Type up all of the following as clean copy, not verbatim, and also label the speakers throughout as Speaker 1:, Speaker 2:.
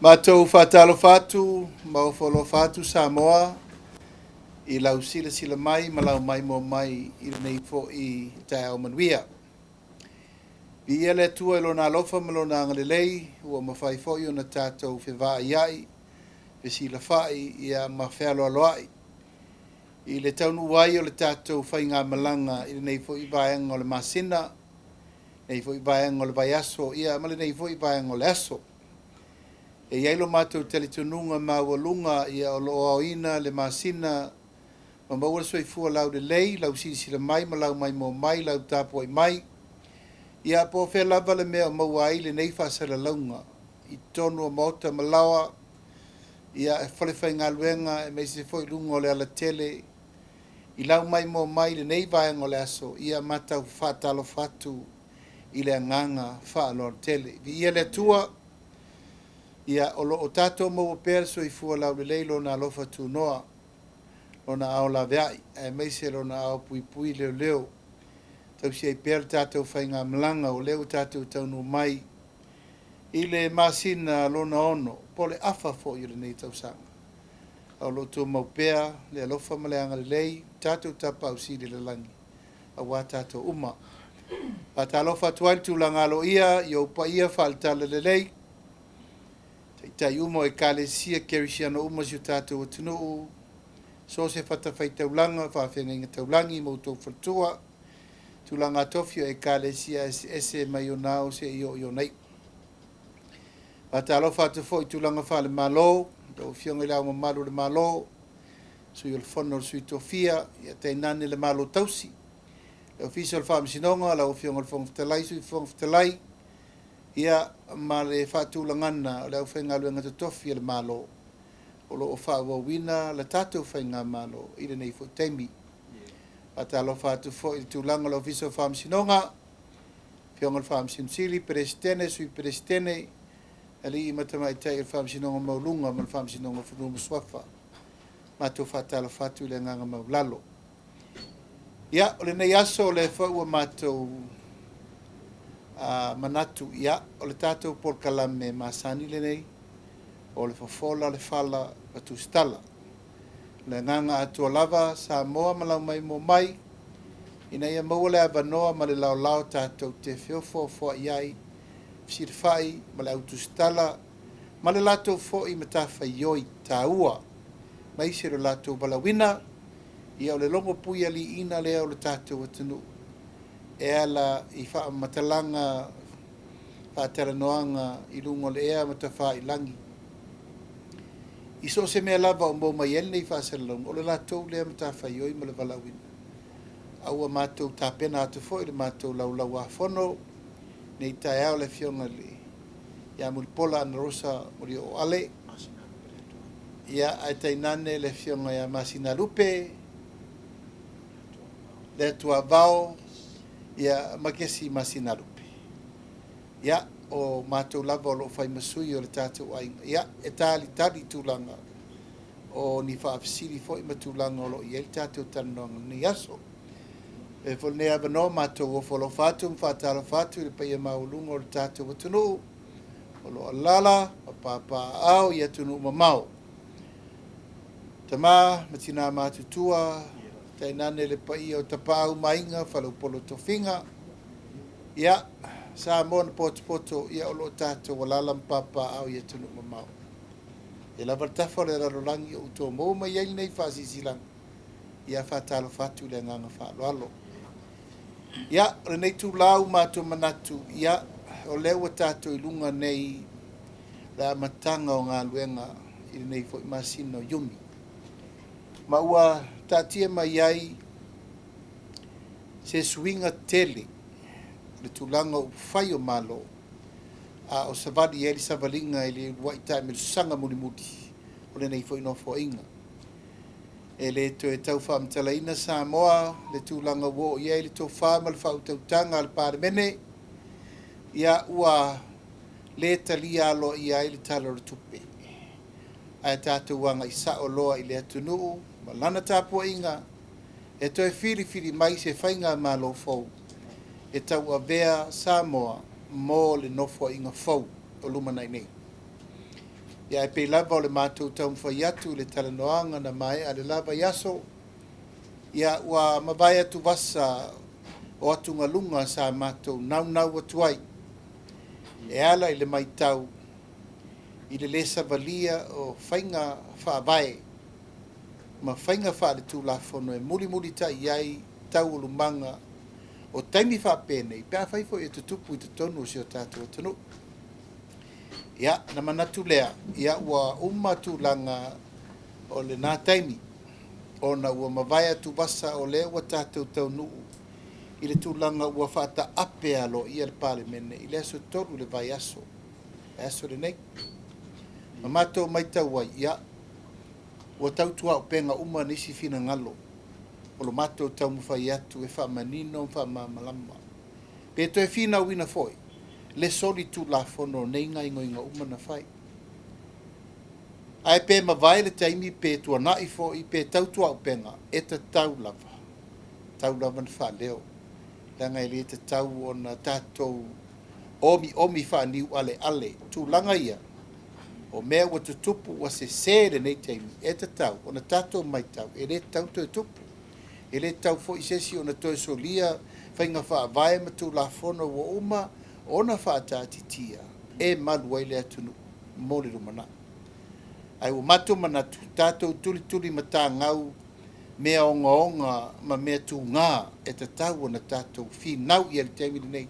Speaker 1: Matou faatalofa atu ma ofo alofa atu Samoa i lau silasila mai ma lau maimoa mai i lenei foi taeao manuia. Viia le Atua i Lona alofa ma Lona agalelei ua mafai foi ona tatou fevaaiai, fesilafai ia ma fealoaloai i le taunuu ai o le tatou faigamalaga i lenei foi vaega o le masina, lenei foi vaega o le vaiaso, ia ma lenei foi vaega o le aso. E i ai lo matou talitonuga maualuga ia o lo o aoina le masina ma maua le soifua laulelei, lau silasila mai ma lau maimoa mai, lau tapuai mai. Ia po o fea lava le mea o maua ai lenei faasalalauga i totonu o maota ma laoa, ia e falefaigaluega aemaise foi i luga o le alatele i lau maimoa mai i lenei vaega o le aso, ia matou faatalofa atu i le agaga faaaloalo tele. Viia le Atua, ia o lo o tatou maua pea le soifua laulelei, Lona alofa tunoa, Lona ao laveai, aemaise Lona ao puipui leoleo. Tausi ai pea le tatou faigamalaga, o lea ua tatou taunuu mai i le masina lona ono, po o le afa foi o lenei tausaga. A o lo o tumau pea le alofa ma le agalelei, tatou Tapaau Sili i le lagi, aua tatou uma. Faatalofa atu ai i le tulaga aloaia i ou paia faale-Talalelei, taitai uma o Ekalesia Kerisiano uma o si o tatou atunuu, so o se fatafaitaulaga, faafeagaiga taulagi ma outou faletua, tulaga tofi o Ekalesia eseese mai ona ao seia oo i ona iu. Faatalofa atu foi i tulaga faale-Malo, lau Afioga i Le Ao Mamalu o le Malo, Sui o le Fono a Sui Tofia, ia tainane le Malo Tausi, le Ofisa o le Faamasinoga, lau Afioga i le Fofoga Fetalai, Sui Fofoga Fetalai, ia ma le faatulagana o le aufaigaluega totofi a le Malo o lo o faaauauina le tatou faigamalo i lenei foi taimi. Faatalofa atu foi i le tulaga o le Ofisa o Faamasinoga, Afioga i le Faamasino Sili, Peresetene, Sui Peresetene, Alii ma Tamaitai o le Faamasinoga Maualuga ma le Faamasinoga o Fanua ma Suafa. Matou faatalofa atu i le agaga maualalo. Ia, o lenei aso o lea foi ua matou manatu, ia, o le tatou polokalame masani lenei, o le fofola le fala ma tusitala. O le agaga atoa lava Samoa ma lau maimoa mai, ina ia maua le avanoa ma le laolao tatou te feofoofoai ai, fesilafai ma le au tusitala ma le latou foi matafaioi taua, aemaise lo latou valaauina, ia o le logo puialiiina lea o le tatou atunuu e ala i faamatalaga, faatalanoaga i luga o le ea ma tafailagi. I so o se mea lava o maua mai ai lenei faasalalauga, o le latou lea matafaioi ma le valaauina. A ua matou tapena atu foi le matou laulauafono nei taeao le Afioga ia Mulipola Anarosa Molioo Ale, ia ae tainane le Afioga ia Masinalupe, le Atuavao, ia ma Kesi Masinalupe. Ia, o matou lava o lo o fai ma sui o le tatou aiga, ia, e talitali tulaga o ni faafesili foi ma tulaga o lo o i ai le tatou talanoaga i lenei aso. E foi lenei avanoa matou ofo alofa atu ma faatalofa atu i le paia maualuga o le tatou atunuu o lo o alaala ma papaaao i atunuu mamao. Tama ma tina matutua, tainane le paia o Tapaau ma Aiga, Faleupolu o Tofiga, ia, Samoa na potopoto, ia o lo o tatou alaala ma papaaao i atunuu mamao. E lava le tafa o le lalolagi o outou maua mai ai lenei faasilasilaga, ia faatalofa atu i le agaga faaaloalo. Ia, o lenei itula ua matou manatu, ia, o lea ua tatou i luga nei le amataga o galuega i lenei foi masina o Iuni. Ma ua taatia mai ai se suiga tele o le tulaga o upufai o Malo, a o savali ai le savaliga i le uluai taamilosaga mulimuli o lenei foi nofoaiga. E le toe tau faamatalaina Samoa le tulaga ua oo i ai le tofa ma le faautautaga a le Palemene, ia ua le talia aloaia ai le Tala o le Tupe, ae tatou agai sao loa i le atunuu ma lana tapuaiga e toe filifili mai se faigamalo fou e tauavea Samoa mo le nofoaiga fou o lumanai nei. Ia ae pei lava o le matou taumafai atu i le talanoaga na maea le la vaiaso, ia ua mavae atu vasa o atugaluga sa matou naunau atu ai e ala i le matau i le lē savalia o faiga faavae ma faiga faaletulafono e mulimulitai ai taualumaga o taimi faapenei pe afai foi e tutupu i totonu o si o tatou atunuu. Ia, na manatu lea, ia ua uma tulaga o lena taimi ona ua mavae atuvasa o lea ua tatou taunuu i le tulaga ua faataape aloaia le Palemene i le aso 3 o le vaiaso, le aso lenei. Ma matou matau ai, ia, ua tautuaupega uma nisi finagalo o lo matou taumafai atu e faamanino ma faamalamalama. Pe toe finauina foi le solitulafono o nei gaoioiga uma na fai. Ae pe mavae le taimi pe tuanai foi pe tautuaupega, e tatau lava, tatau lava ona faaleo, leaga e le tatau ona tatou omiomi faaniualeale tulaga ia o mea ua tutupu ua sese i lenei taimi, e tatau ona tatou matau e le tatau ona toe tupu. E le tatau foi i se isi ona toe solia faiga faavae ma Tulafono ua uma ona faataatitia e malu ai le atunuu mo le lumanai. Ae ua matou manatu, tatou tulituli matagau mea ogaoga ma mea tuga e tatau ona tatou finau i ai i le taimi lenei.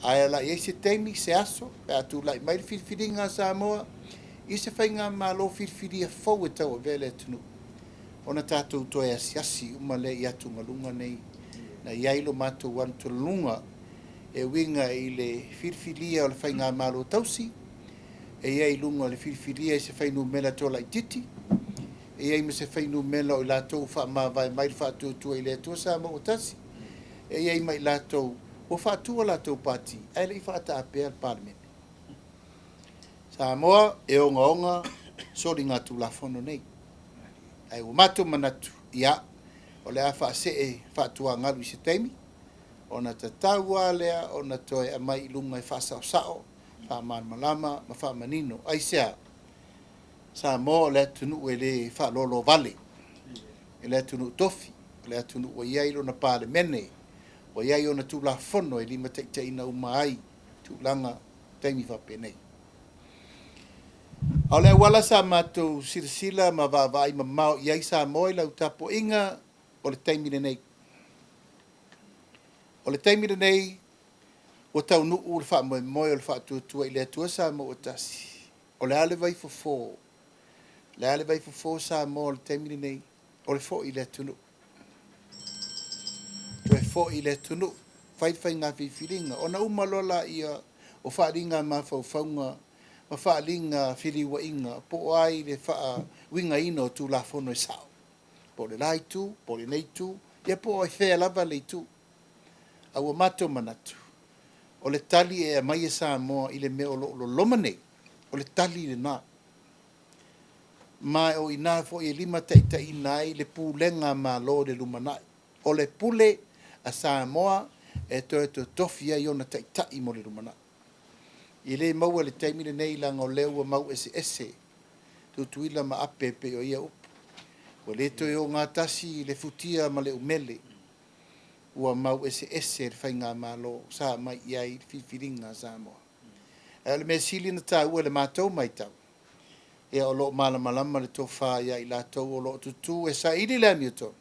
Speaker 1: Ae o le a i ai se taimi, se aso, pe a tulai mai le filifiliga a Samoa i se faigamalo filifilia fou e tauavea le atunuu, ona tatou toe asiasi uma lea i atugaluga nei na i ai lo matou atugaluga e uiga i le filifilia o le faigamalo tausi, e i ai i luga o le filifilia i se fuainumera toa laitiiti, e i ai ma se fuainumera o i latou ua faamavae mai le Faatuatua i le Atua Samoa ua Tasi, e i ai ma i latou ua faatu a latou pati ae le i faataapea le Palemene. Samoa e ogaoga soligatulafono nei. Ae ua matou manatu, ia, o le a faasee faatuagalu i se taimi, ona tatau lava lea ona toe aumai i luga e faasaosao, faamalamalama ma faamanino. Aisea? Samoa o le atunuu e le faaloaloavale, o le atunuu tofi, o le atunuu ua i ai lona Palemene, ua i ai ona Tulafono e limataitaiina uma ai tulaga taimi faapenei. A o le auala sa matou silasila ma vaavaai mamao i ai Samoa i lau tapuaiga, o le taimi lenei. O le taimi lenei ua taunuu le faamoemoe o le Faatuatua i le Atua Samoa ua Tasi. O le a le vaifofo? O le a le vaifofo Samoa o le taimi lenei? O le foi i le atunuu. Toe foi i le atunuu, fai le faiga filifiliga. Ona uma loa lea o faaaliga mafaufauga ma faaaliga feliuaiga po o ai le faauigaina o Tulafono e sao, po o le la itu, po o lenei itu, ia po o fea lava le itu. Ae ua matou manatu, o le tali e aumai e Samoa i le mea o lo o loloma nei, o le tali lena. Ma o i ina foi e limataitaiina ai le pulega Malo i le lumanai. O le pule a Samoa e toe totofi ai ona taitai mo le lumanai. E le maua i le taimi lenei leaga o lea ua mau eseese Tutuila ma Ape e pei o ia upu. Ua le toe ogatasi le futia ma le umele, ua mau eseese le faigamalo sa aumai i ai le filifiliga a Samoa. Ae o le mea sili ona taua i le matou matau, ia o lo o malamalama le tofa ia i latou o lo o tutu e saili le amiotonu,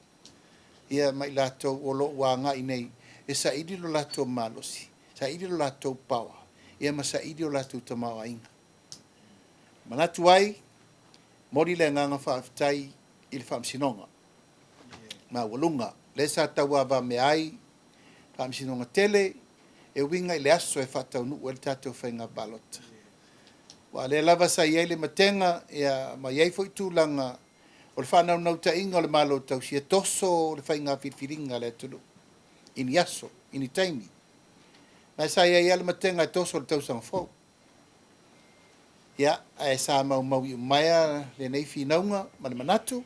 Speaker 1: ia ma i latou o lo o ua agai nei e saili lo latou malosi, saili lo latou power, ia ma saili lo latou tamaoaiga. Manatu ai, momoli le agaga faafetai i le Faamasinoga Maualuga, lea sa tauavamea ai Faamasinoga tele e uiga i le aso e faataunuu ai le tatou faiga palota. Aua o lea lava sa i ai le matega ia ma i ai foi tulaga o le faanaunautaiga o le Malo tausi e toso le faiga filifiliga a le atunuu i ni aso, i ni taimi. Ma sa i ai lava le matega e toso i le tausaga fou. Ia, ae sa maumauiumaea lenei finauga ma le manatu,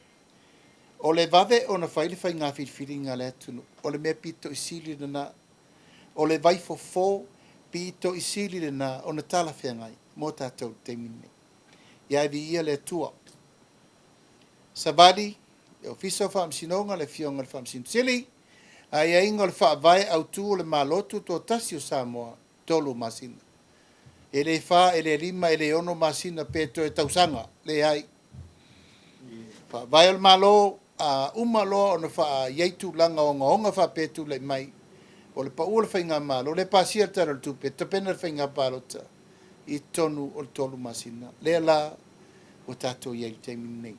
Speaker 1: o le vave ona fai le faiga filifiliga a le atunuu, o le mea pito i sili lena, o le vaifofo pito i sili lena ona talafeagai mo tatou i le taimi lenei. Ia e viia le Atua. Savali, le Ofisa o Faamasinoga, le Afioga i le Faamasino Sili, aiaiga o le Faavae Autu o le Malo Tutoatasi o Samoa, 3 masina. E le 4, e le 5, e le 6 masina pe toe tausaga, leai. Faavae o le Malo, a uma loa ona i ai tulaga ogaoga faapea e tulai mai, o le pau o le faigamalo, le pasia le Tala o le Tupe, tapena le faiga palota i totonu o le 3 masina. Lea la ua tatou i ai i le taimi lenei.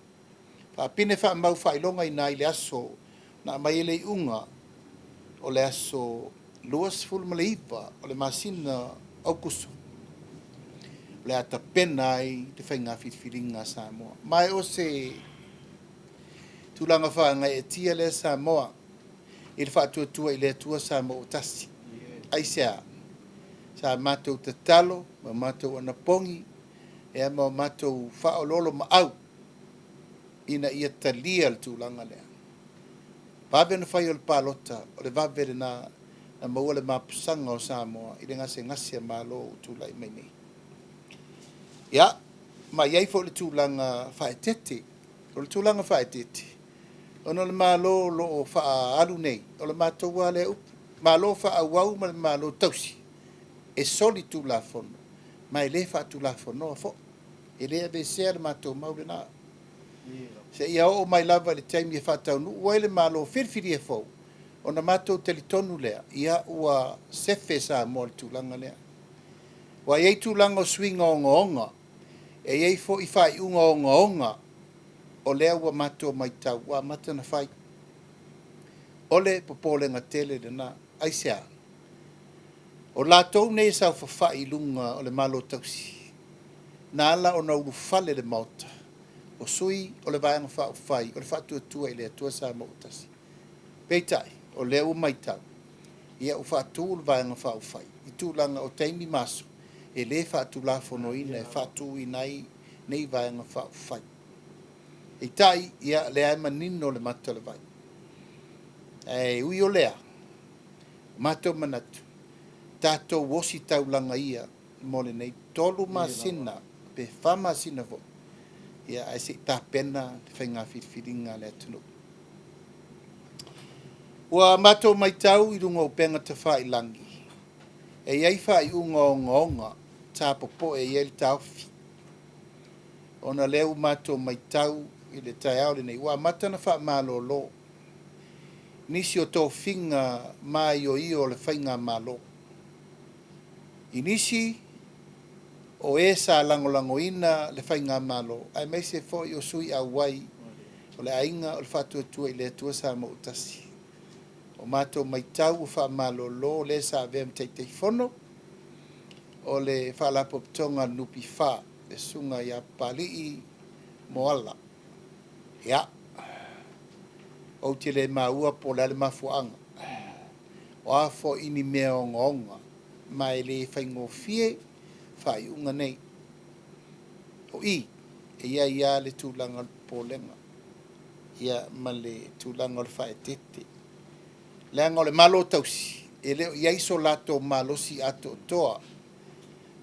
Speaker 1: Faapine faamau faailoga i ina i le aso na aumai ai le iuga o le aso 29 o le masina o Aokuso, o le a tapena ai le faiga filifiliga a Samoa. Ma e o se tulaga faagaeetia lea Samoa i le faatuatua i le Atua Samoa ua tasi. Aisea? Sa matou tatalo ma matou anapogi ma matou faaoloolomaau ina ia talia le tulaga lea. Vave ona fai o le palota, o le vave lena na maua le mapusaga o Samoa i le gasegase a Malo ua tulai mai nei. Ia, ma i ai foi le tulaga faaeteete. O le tulaga faaeteete, ona o le Malo o lo o faaalu nei, o le matou lava lea upu, Malo faaauau ma le Malo tausi, e soli Tulafono, ma e le faatulafonoa foi. E le aveesea le matou mau lena. Seia oo mai lava i le taimi e faataunuu ai le Malo filifilia fou, ona matou talitonu lea, ia ua sefe Samoa i le tulaga lea. Ua i ai tulaga o suiga ogaoga, e i ai foi faaiuga ogaoga, o lea ua matou matau ua amata ona fai. O le popolega tele lena. Aisea? O latou nei e saofafai i luga o le Malo tausi, na ala ona ulufale le Maota, o sui o le Vaega Faaupufai o le Faatuatua i le Atua Samoa ua tasi. Peitai, o lea ua matau, ia ua faatu le Vaega Faaupufai i tulaga o taimi ma aso e le faatulafonoina e faatuina ai nei Vaega Faaupufai. Peitai, ia lea e manino le mata o le vai. Ae ui o lea, o matou manatu, tatou ositaulaga ia mo lenei 3 masina pe 4 masina foi, ia ae se i tapena le faiga filifiliga a le atunuu. Ua matou matau i luga o upega tafailagi, e i ai faaiuga ogaoga sa popoe i ai le taofi, ona lea ua matou matau i le taeao lenei, ua amata ona faamalolo nisi o tofiga maioio o le faigamalo, i nisi o e sa lagolagoina le faigamalo, aemaise foi o sui auai o le aiga o le Faatuatua i le Atua Samoa ua tasi. O matou matau ua faamalolo le sa avea ma Taitaifono o le Faalapotopotoga a le NPF, le susuga ia Papalii Moala. Ia, ou te le maua po o le a le mafuaaga, o a foi ni mea ogaoga, ma e le faigofie faaiuga nei. O i, e i ai lava le tulaga o le popolega, ia ma le tulaga o le faaeteete. Leaga o le Malo tausi, e le o i ai so latou malosi atoatoa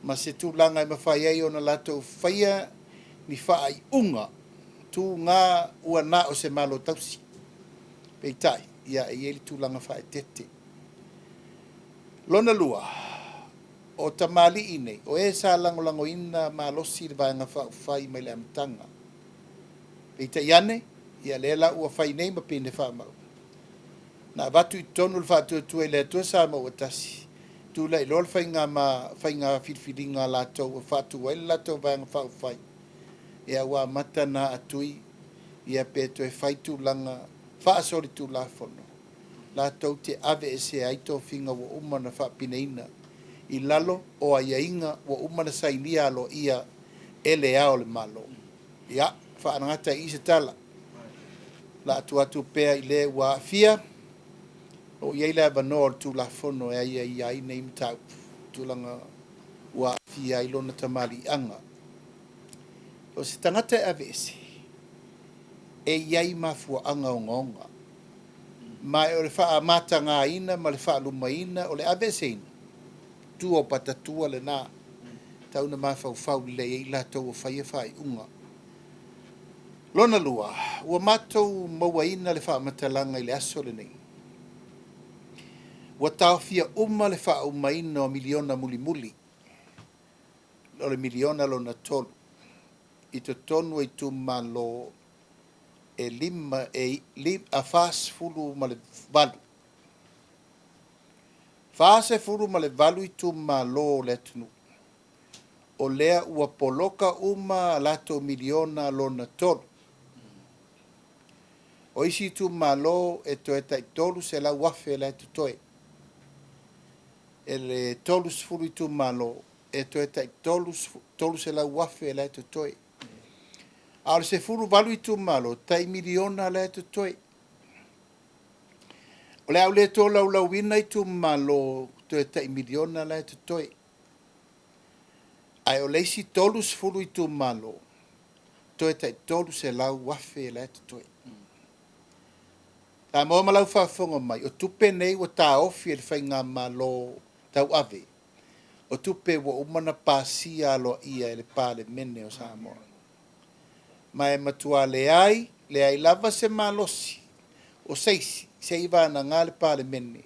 Speaker 1: ma se tulaga e mafai ai ona latou faia ni faaiuga tuga ua na o se Malo tausi. Peitai, ia e i ai le tulaga faaeteete. Lona lua, o tamalii nei, o e sa lagolagoina malosi le Vaega Faaupufai mai le amataga. Peitai ane, ia lea la ua fai nei ma pine faamau. Na avatu i totonu le Faatuatua i le Atua Samoa ua tasi, tulai loa le faiga filifiliga a latou ua faatu ai le latou Vaega Faaupufai, ia ua amata na atui ia pe toe fai tulaga faasolitulafono latou te aveesea ai tofiga ua uma ona faapineina i lalo o aiaiga ua uma ona sainia aloaia e le Ao o le Malo. Ia, faanagata i i se tala, la atu atu pea i le ua aafia, o i ai le avanoa o le Tulafono e aiaia ai nei mataupu, tulaga ua aafia ai lona tamaliiaga. O se tagata e aveese, e i ai mafuaaga ogaoga, ma o le faamatagaina ma le faalumaina o le aveeseina, tua o patatua lena. Tau na mafaufau lelei ai i latou ua faia faaiuga. Lona lua, ua matou mauaina le faamatalaga i le aso lenei. Ua taofia uma le faaaumaina o miliona mulimuli, o le miliona lona tolu, i totonu o itumalo e 5, e 48. 48 itumalo o le atunuu, o lea ua poloka uma a latou miliona lona tolu. O isi itumalo e toe tai 300,000 la e totoe. E le 30 itumalo e toe tai 300,000 la e totoe. A o le 18 itumalo, tai miliona la e totoe. O le a ou le tolaulauina itumalo toe tai miliona la e totoe. Ae o le isi 30 itumalo, toe tai 300,000 la e totoe. Samoa ma lau faafofoga mai, o tupe nei ua taofi e le Faigamalo tauave, o tupe ua uma ona pasia aloaia e le Palemene o Samoa. Ma e matua leai, leai lava se malosi o se isi, seia vagana le Palemene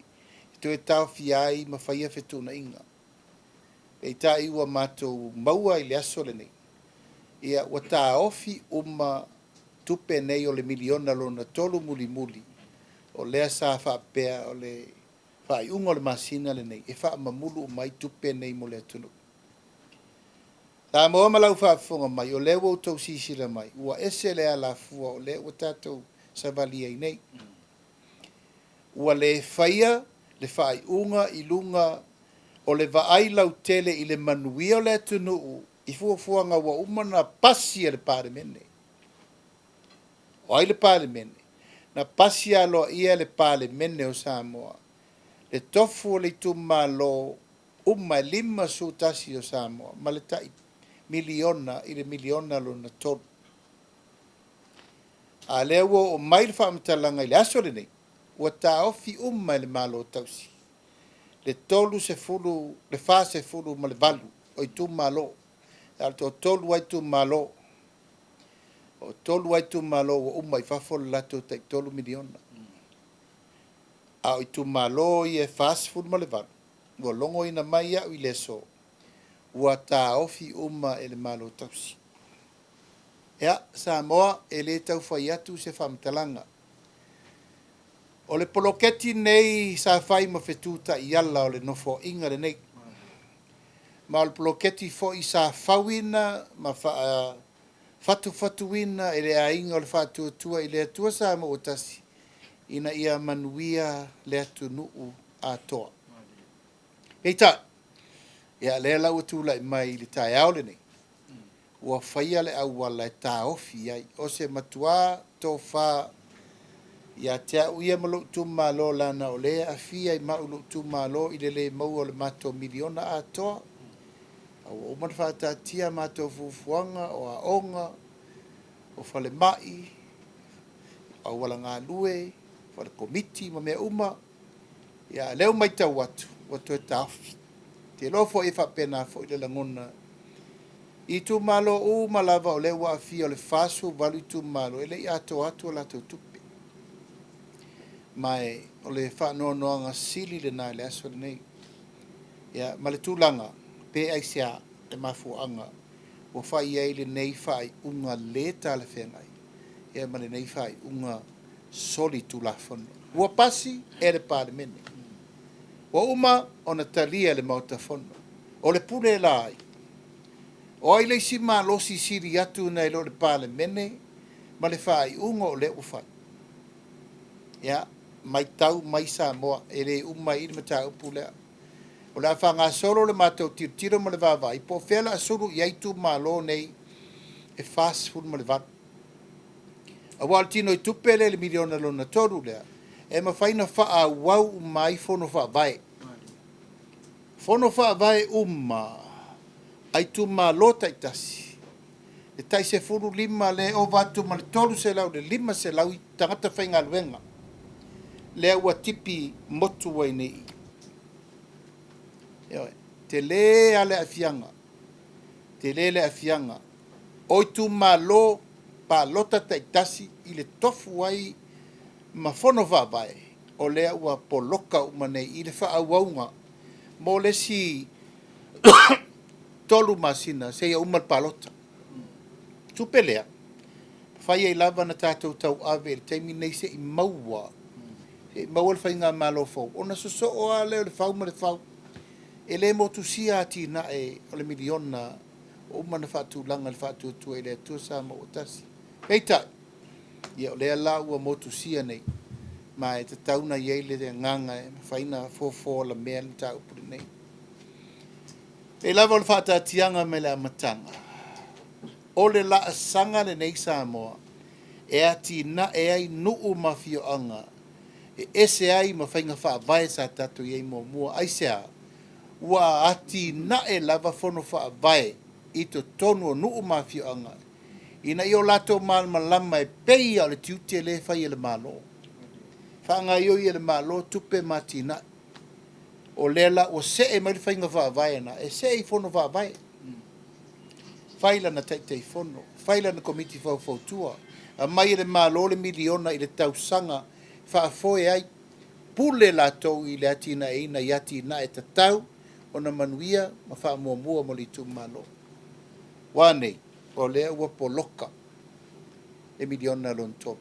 Speaker 1: e toe taofia ai ma faia fetuunaiga. Peitai ua matou maua i le aso lenei, ia ua taofi uma tupe nei o le miliona lona tolu mulimuli, o lea sa faapea o le faaiuga o le masina lenei e faamamulu uma ai tupe nei mo le atunuu. Samoa ma lau faafofoga mai, o lea ua outou silasila mai, ua ese le alafua o lea ua tatou savali ai nei. Ua le faia le faaiuga i luga o le vaai lautele i le manuia o le atunuu i fuafuaga ua uma ona pasi e le Palemene. O ai le Palemene? Na pasi aloaia e le Palemene o Samoa le tofu o le itumalo uma e 51 o Samoa ma le tai miliona i le miliona lona tolu. A lea ua oo mai le faamatalaga i le aso lenei, ua taofi uma e le Malo tausi le 30, le 48 o itumalo. Na o le toatolu lava itumalo, o tolu lava itumalo ua uma i fafo le latou tai $3 miliona. A o itumalo ia e 48, ua logoina mai au i le aso, ua taofi uma e le Malo tausi. Ia, Samoa, e le tau fai atu se faamatalaga. O le poloketi lenei sa fai ma fetu taiala o le Nofoaiga lenei, ma o le poloketi foi sa fauina ma faafatufatuina e le aiga o le Faatuatua i le Atua Samoa ua tasi, ina ia manuia le atunuu atoa. Peitai, ia lea la ua tulai mai i le taeao lenei, ua faia le auala e taofi ai. O se matua tofa ia te au ia ma lou itumalo, leaga o lea e aafia ai ma au i lou itumalo i le le maua o le matou miliona atoa. A ua uma ona faataatia a matou fuafuaga o aoga, o falemai, auala galue, fale komiti ma mea uma. Ia, a o lea ua matau atu ua toe taofi. Ou te iloa foi e faapena foi le lagona i itumalo uma lava o lea ua aafia o le 48 itumalo e le i atoa atu a latou tupe. Ma o le faanoanoaga sili lena i le aso lenei. Ia, ma le tulaga pe aisea le mafuaaga ua fai ai lenei faaiuga le talafeagai, ia ma lenei faaiuga solitulafono. Ua pasi e le Palemene. Ua uma ona talia e le Maota Fono. O le pule la a ai? O ai le isi malosi sili atu nai lo le Palemene ma le faaiuga o lea ua fai? Ia, matau mai Samoa, e le uma ai i le mataupu lea. O le a faagasolo le matou tilotilo ma le vaavaai po o fea o le a sulu i ai itumalo nei e 48. Aua o le tinoitupe lea i le miliona lona tolu lea, e mafai ona faaauau uma ai fono faavae. Fono faavae uma a itumalo taitasi, e tai 15 lea e ova atu ma le 300 i le 500 tagata faigaluega lea ua tipi motu ai nei. Ioe, tele lava le aafiaga. Tele le aafiaga o itumalo palota taitasi i le tofu ai ma fono faavae, o lea ua poloka uma nei i le faaauauga mo le isi 3 masina seia uma le palota. Tupe lea, fai ai lava na tatou tauave i le taimi nei se'i maua le faigamalo fou, ona sosoo lava lea o le fau ma le fau. E le motusia atinae o le miliona ua uma ona faatulaga i le Faatuatua i le Atua Samoa ua Tasi. Peitai, ia o lea la ua motusia nei, ma e tatau ona i ai le agaga e mafai ona fofo alamea le mataupu lenei. E pei lava o le faataatiaga mai le amataga, o le laasaga lenei Samoa e atinae ai nuu ma afioaga e ese ai ma faiga faavae sa tatou i ai muamua. Aisea? Ua atinae lava fono faavae i totonu o nuu ma afioaga ina ia o latou malamalama e pei lava o le tiute lea e fai e le Malo. Faagaoioi e le Malo tupe ma atinae. O lea la ua see mai le faiga faavae lena, e see i fono faavae. Fai lana Taitaifono, fai lana Komiti Faufautua, aumai e le Malo le miliona i le tausaga faafoe ai, pule latou i le atinaeina i atinae tatau ona manuia ma faamuamua mo le itumalo. Ua a nei? O lea ua poloka le miliona lona tolu.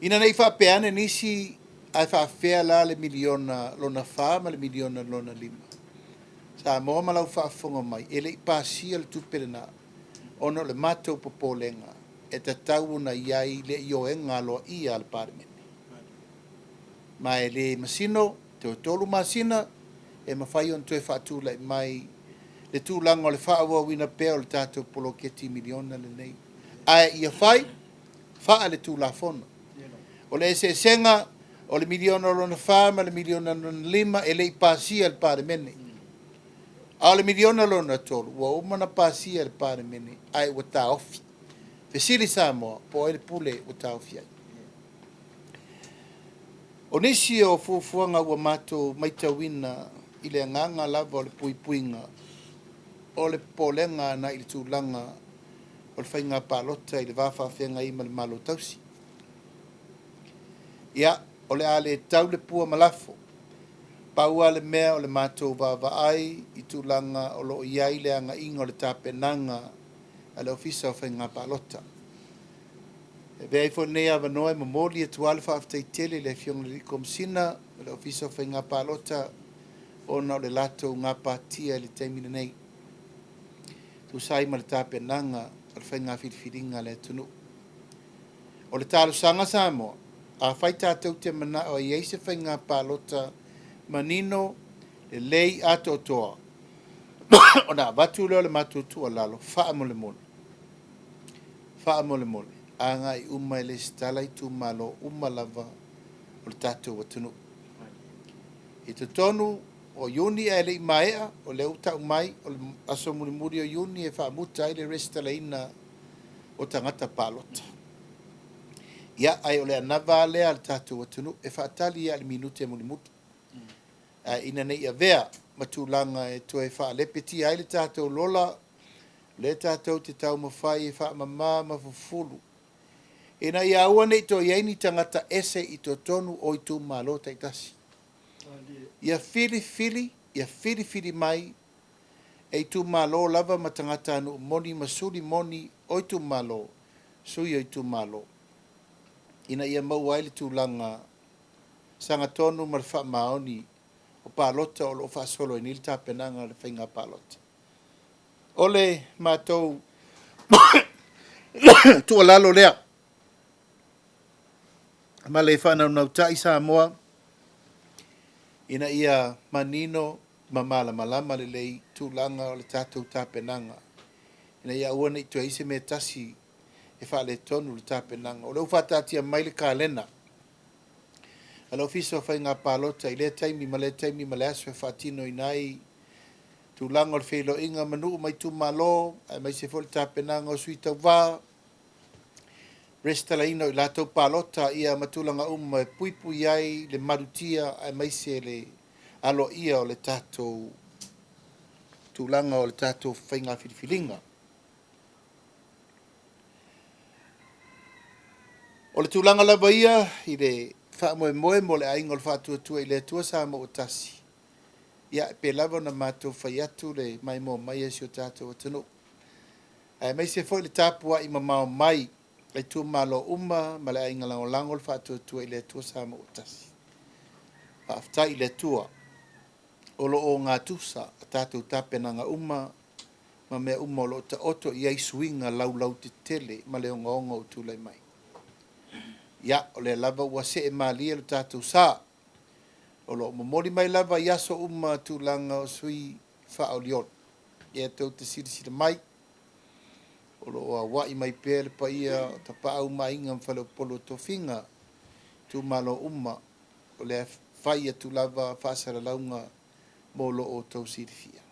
Speaker 1: Ina ne i faapea ane nisi, ae faapefea la le miliona lona fa ma le miliona lona lima? Samoa ma lau faafofoga mai, e le i pasia le tupe lena, ona o le matou popolega e tatau ona i ai le ioega aloaia a le Palemene. Ma e le masino, toe 3 masina e mafai ona toe faatulai mai le tulaga o le faaauauina pea o le tatou poloketi miliona lenei. Ae ia fai faaletulafono. O le eseesega o le miliona lona fa ma le miliona lona lima e le i pasia e le Palemene. A o le miliona lona tolu ua uma ona pasia e le Palemene ae ua taofi. Fesili Samoa, po o ai le pule ua taofi ai? O nisi o fuafuaga ua matou matauina i le agaga lava o le puipuiga o le popolega agai i le tulaga o le faiga palota i le va faafeagai ai ma le Malo Tausi. Ia, o le a le tau le pua ma lafo. Pau lava le mea o le matou vaavaai i tulaga o lo o i ai le agaiga o le tapenaga a le Ofisa o Faiga Palota. E avea ai foi lenei avanoa e momoli atu lava le faafetai tele i le Afioga i le Komesina o le Ofisa o Faiga Palota ona o le latou gapatia i le taimi lenei, tusa ai ma le tapenaga o le faiga filifiliga a le atunuu. O le talosaga Samoa, afai tatou te manao e i ai se faiga palota manino, lelei, atoatoa, ona avatu lea o le matou tuualalo, faamolemole, faamolemole, agai uma e lesitala itumalo uma lava o le tatou atunuu. I totonu o Iuni ae le i maea, o lea ua tau mai o le aso mulimuli o Iuni e faamuta ai le resitalaina o tagata palota. Ia, ae o le anava lava lea a le tatou atunuu e faatali lava i le minute mulimuli. Ae ina ne i avea ma tulaga e toe faalepetia ai le tatou lola, o lea tatou te taumafai e faamama ma fufulu ina ia aua ne i toe i ai ni tagata ese i totonu o itumalo taitasi. Ia filifili, ia filifili mai e itumalo lava ma tagatanuu moni ma suli moni o itumalo, sui o itumalo, ina ia maua ai le tulaga sagatonu ma le faamaoni o palota o lo o faasolo ai nei le tapenaga o le faiga palota. O le matou tuualalo lea ma le faanaunautai Samoa ina ia manino ma malamalama lelei tulaga o le tatou tapenaga ina ia aua ne i toe i ai se mea tasi e faaletonu le tapenaga. O lea ua faataatia mai le kalena a le Ofisa o Faiga Palota i lea taimi ma lea taimi ma le aso e faatinoina ai tulaga o le feiloaiga ma nuu ma itumalo, aemaise foi le tapenaga o sui tauva, resitalaina o i latou palota, ia ma tulaga uma e puipui ai le malutia aemaise le aloaia o le tatou tulaga o le tatou faiga filifiliga. O le tulaga lava ia i le faamoemoe mo le Aiga o le Faatuatua i le Atua Samoa ua Tasi, ia e pei lava ona matou fai atu le maimoa mai a si o tatou atunuu, aemaise foi le tapuai mamao mai a itumalo uma ma le Aiga Lagolago o le Faatuatua i le Atua Samoa ua Tasi. Faafetai i le Atua o lo o gatusa a tatou tapenaga uma ma mea uma o lo o taoto i ai suiga laulautetele ma le ogaoga ua tulai mai. Ia, o lea lava ua see malie lo tatou sa, o lo o momoli mai lava i aso uma tulaga o sui faaolioli. Ia tou te silasila mai, o lo o auai mai pea le paia o Tapaau ma Aiga ma Faleupolu o Tofiga, itumalo uma, o lea e fai atu lava faasalalauga mo lo outou silafia.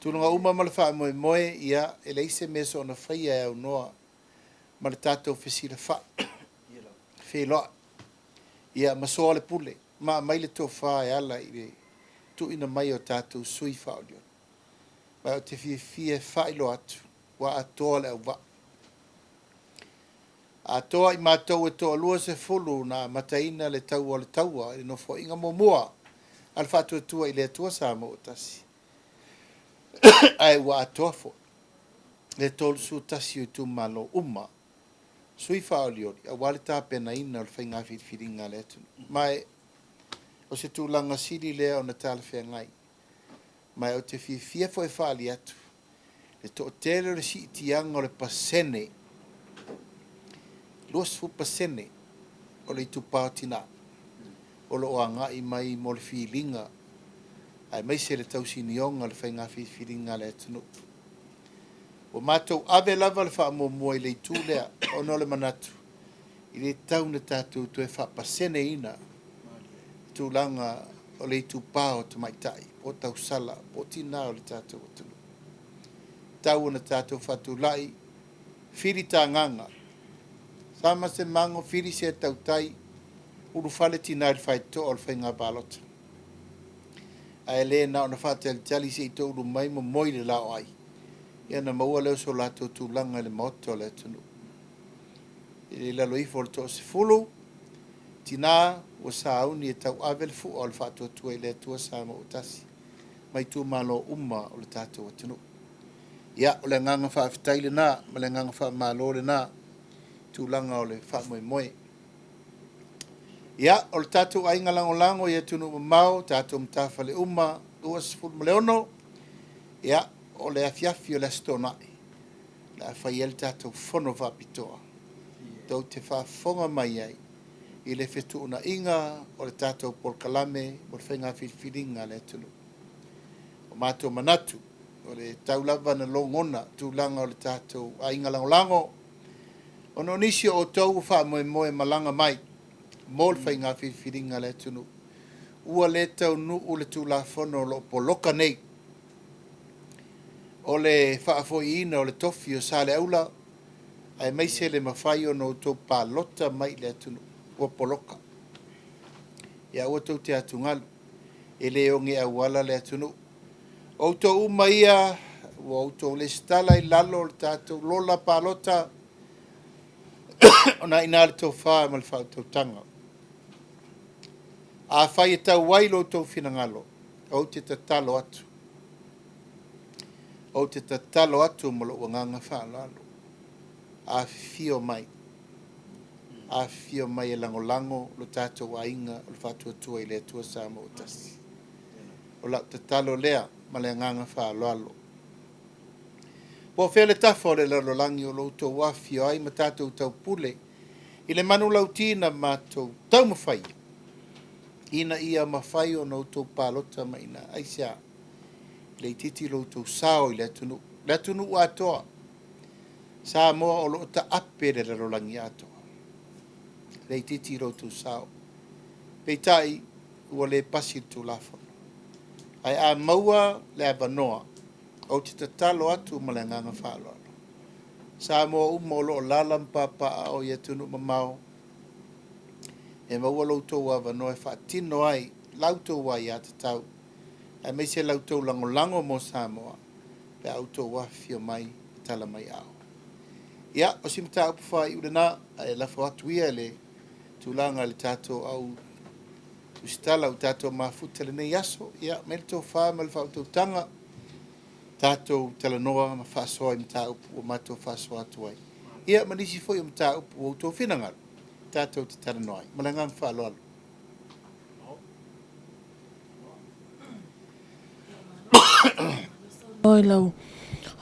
Speaker 1: Tulaga uma ma le faamoemoe, ia, e leai se mea soona faia e aunoa ma le tatou fesilafai, feiloai, ia ma soa le pule, ma aumai le tofa e ala i le tuuina mai o tatou sui faaolioli. Ma ou te fiafia e faailoa atu, ua atoa le auvaa. Atoa i matou e toalua sefulu na amataina le taua o le taua i le Nofoaiga muamua a le Faatuatua i le Atua Samoa ua Tasi, ae ua atoa foi le 31 o itumalo uma sui faaolioli aua le tapenaina o le faiga filifiliga a le atunuu. Ma o se tulaga sili lea ona talafeagai. Ma ou te fiafia foi e faaali atu le toatele o le siitiaga o le pasene, 20% o le itupa o tina o lo o agai mai mo le filiga aemaise le tausinioga o le faiga filifiliga a le atunuu. Ua matou ave lava le faamuamua i le itu lea ona o le manatu e le tatau ona tatou toe faapaseneina tulaga o le itupa o tamaitai po o tausala po o tina o le tatou atunuu. E tatau ona tatou faatulai fili tagaga, sama se mago fili se tautai, ulufale tina i le faitotoa o le faiga palota. Ae le na ona faatalitali se i toulu mai momoi le laoai, ia ona maua lea o so latou tulaga i le maota o le atunuu. E le i lalo ifo o le 60, tina ua sauni e tauave le fua o le faatuatua i le Atua Samoa ua Tasi ma itumalo uma o le tatou atunuu. Ia, o le agaga faafetai lena ma le agaga faamalo lena i tulaga o le faamoemoe. Ia, o le tatou aiga lagolago i atunuu mamao, tatou matafale uma, 26, ia, o le afiafi o le Aso Toonai, o le a fai ai le tatou fono faapitoa, tou te faafofoga mai ai i le fetuunaiga o le tatou polokalame mo le faiga filifiliga a le atunuu. O matou manatu, o le tau lava na logona tulaga o le tatou aiga lagolago, ona o nisi o outou ua faamoemoe e malaga mai mo le faiga filifiliga a le atunuu, ua le taunuu le Tulafono o lo o poloka nei, o le faafoiina o le tofi o Saleaula, aemaise le mafai ona outou palota mai i le atunuu, ua poloka. Ia aua tou te atugalu, e le oge auala le atunuu. O outou uma ia ua outou resitala i lalo o le tatou lola palota, o lena e i ina le tofa ma le faautautaga. Afai e tau ai lo outou finagalo, ou te tatalo atu. Ou te tatalo atu ma lou agaga faaaloalo. Afifio mai. Afifio mai e lagolago lo tatou aiga o le Faatuatua i le Atua Samoa ua Tasi. O lau tatalo lea ma le agaga faaaloalo. Po o fea le tafa o le lalolagi o lo o outou afifio ai ma tatou taupule i le manulauti na matou taumafaia ina ia mafai ona outou palota mai i ina. Aisea? Le itiiti lo outou sao i le atunuu. Le atunuu atoa. Samoa o lo o taape le lalolagi atoa. Le itiiti lo outou sao. Peitai, ua le pasi le Tulafono. Ae a maua le avanoa, ou te tatalo atu ma le agaga faaaloalo. Samoa uma o lo o alaala ma papaaao i atunuu mamao, e maua lo outou avanoa e faatino ai la outou aiatatau Aemaise la outou lagolago mo Samoa pe a outou afifio mai ma tala mai aao. Ia, o si mataupu faaiu lena, ae lafo atu ia le tulaga i le tatou au tusitala ua tatou mafuta i lenei aso. Ia, aumai le tofa ma le faautautaga, tatou talanoa ma faasoa i mataupu ua matou faasoa atu ai. Ia, ma nisi foi o mataupu ua outou finagalo tatou te talanoa ai. Ma le agaga faaaloalo.
Speaker 2: Saunoa i lau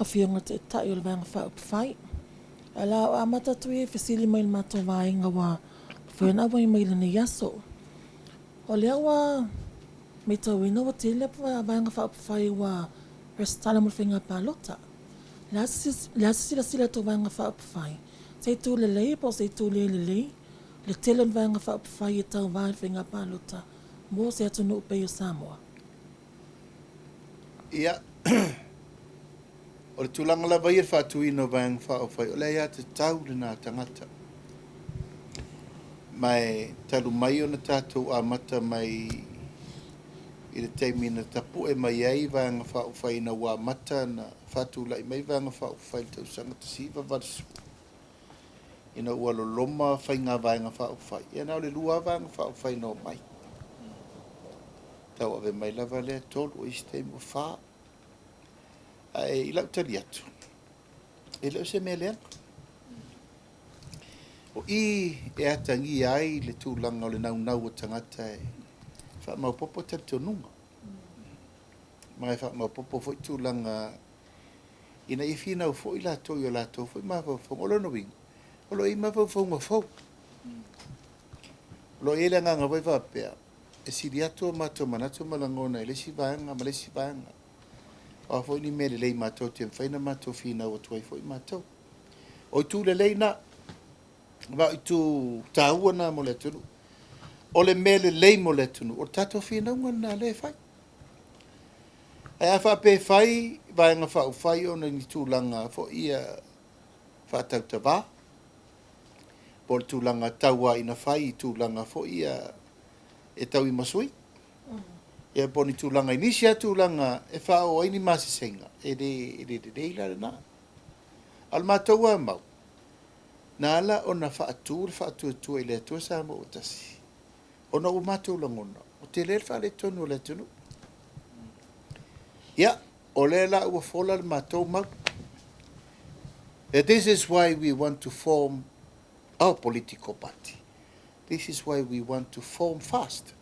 Speaker 2: Afioga Taitai o le Vaega Faaupufai. Ae la o amata atu ia i fesili mai le matou vaega ua mafai ona auai mai i lenei aso. O lea ua matauina ua tele Vaega Faaupufai ua resitala mo le faiga palota. O le a se silasila a le tou Vaega Faaupufai, se itu lelei po o se itu le lelei le tele o ni Vaega Faaupufai e tauva i le faiga palota mo se atunuu pei o Samoa?
Speaker 1: Ia, o le tulaga lava ia i le faatuina o Vaega Faaupufai, o le aiatatau lena a tagata. Ma e talu mai ona tatou amata mai i le taimi na tapue mai ai Vaega Faaupufai ina ua amata ona faatulai mai Vaega Faaupufai i le tausaga 1980, ina ua loloma faiga Vaega Faaupufai, ia na o le 2 lava Vaega Faaupufai na omai. Tauave mai lava lea 3, o isi taimi ua 4. Ae i lau tali atu, e le o se mea leaga. O i e atagia ai le tulaga o le naunau o tagata e faamaopoopo talitonuga. Ma e faamaopoopo foi tulaga ina ia finau foi latou i o latou foi mafaufauga. O lona uiga, o lo o i ai mafaufauga fou. O lo o i ai le agaga foi faapea, e sili atu o matou manatu ma lagona i le isi vaega ma le isi vaega. O a foi ni mea lelei matou te mafai ona matou finau atu ai foi matou. O itu lelei na, ma o itu taua na mo le atunuu. O le mea lelei mo le atunuu, o le tatou finauga lena lea e fai. Ae a faapea e fai Vaega Faaupufai ona o ni tulaga foi ia faatautava, po o le tulaga tau ina fai i tulaga foi ia e tauimasui, ia po o ni tulaga i nisi lava tulaga e faaoo ai ni masesega, e le lelei la lena. A o le matou lava mau, na ala ona faatu le faatuatua i le Atua Samoa ua tasi, ona ua matou lagona, ua tele le faaletonu o le atunuu. Ia, o lea la ua fola le matou mau. This is why we want to form our political party. This is why we want to form fast.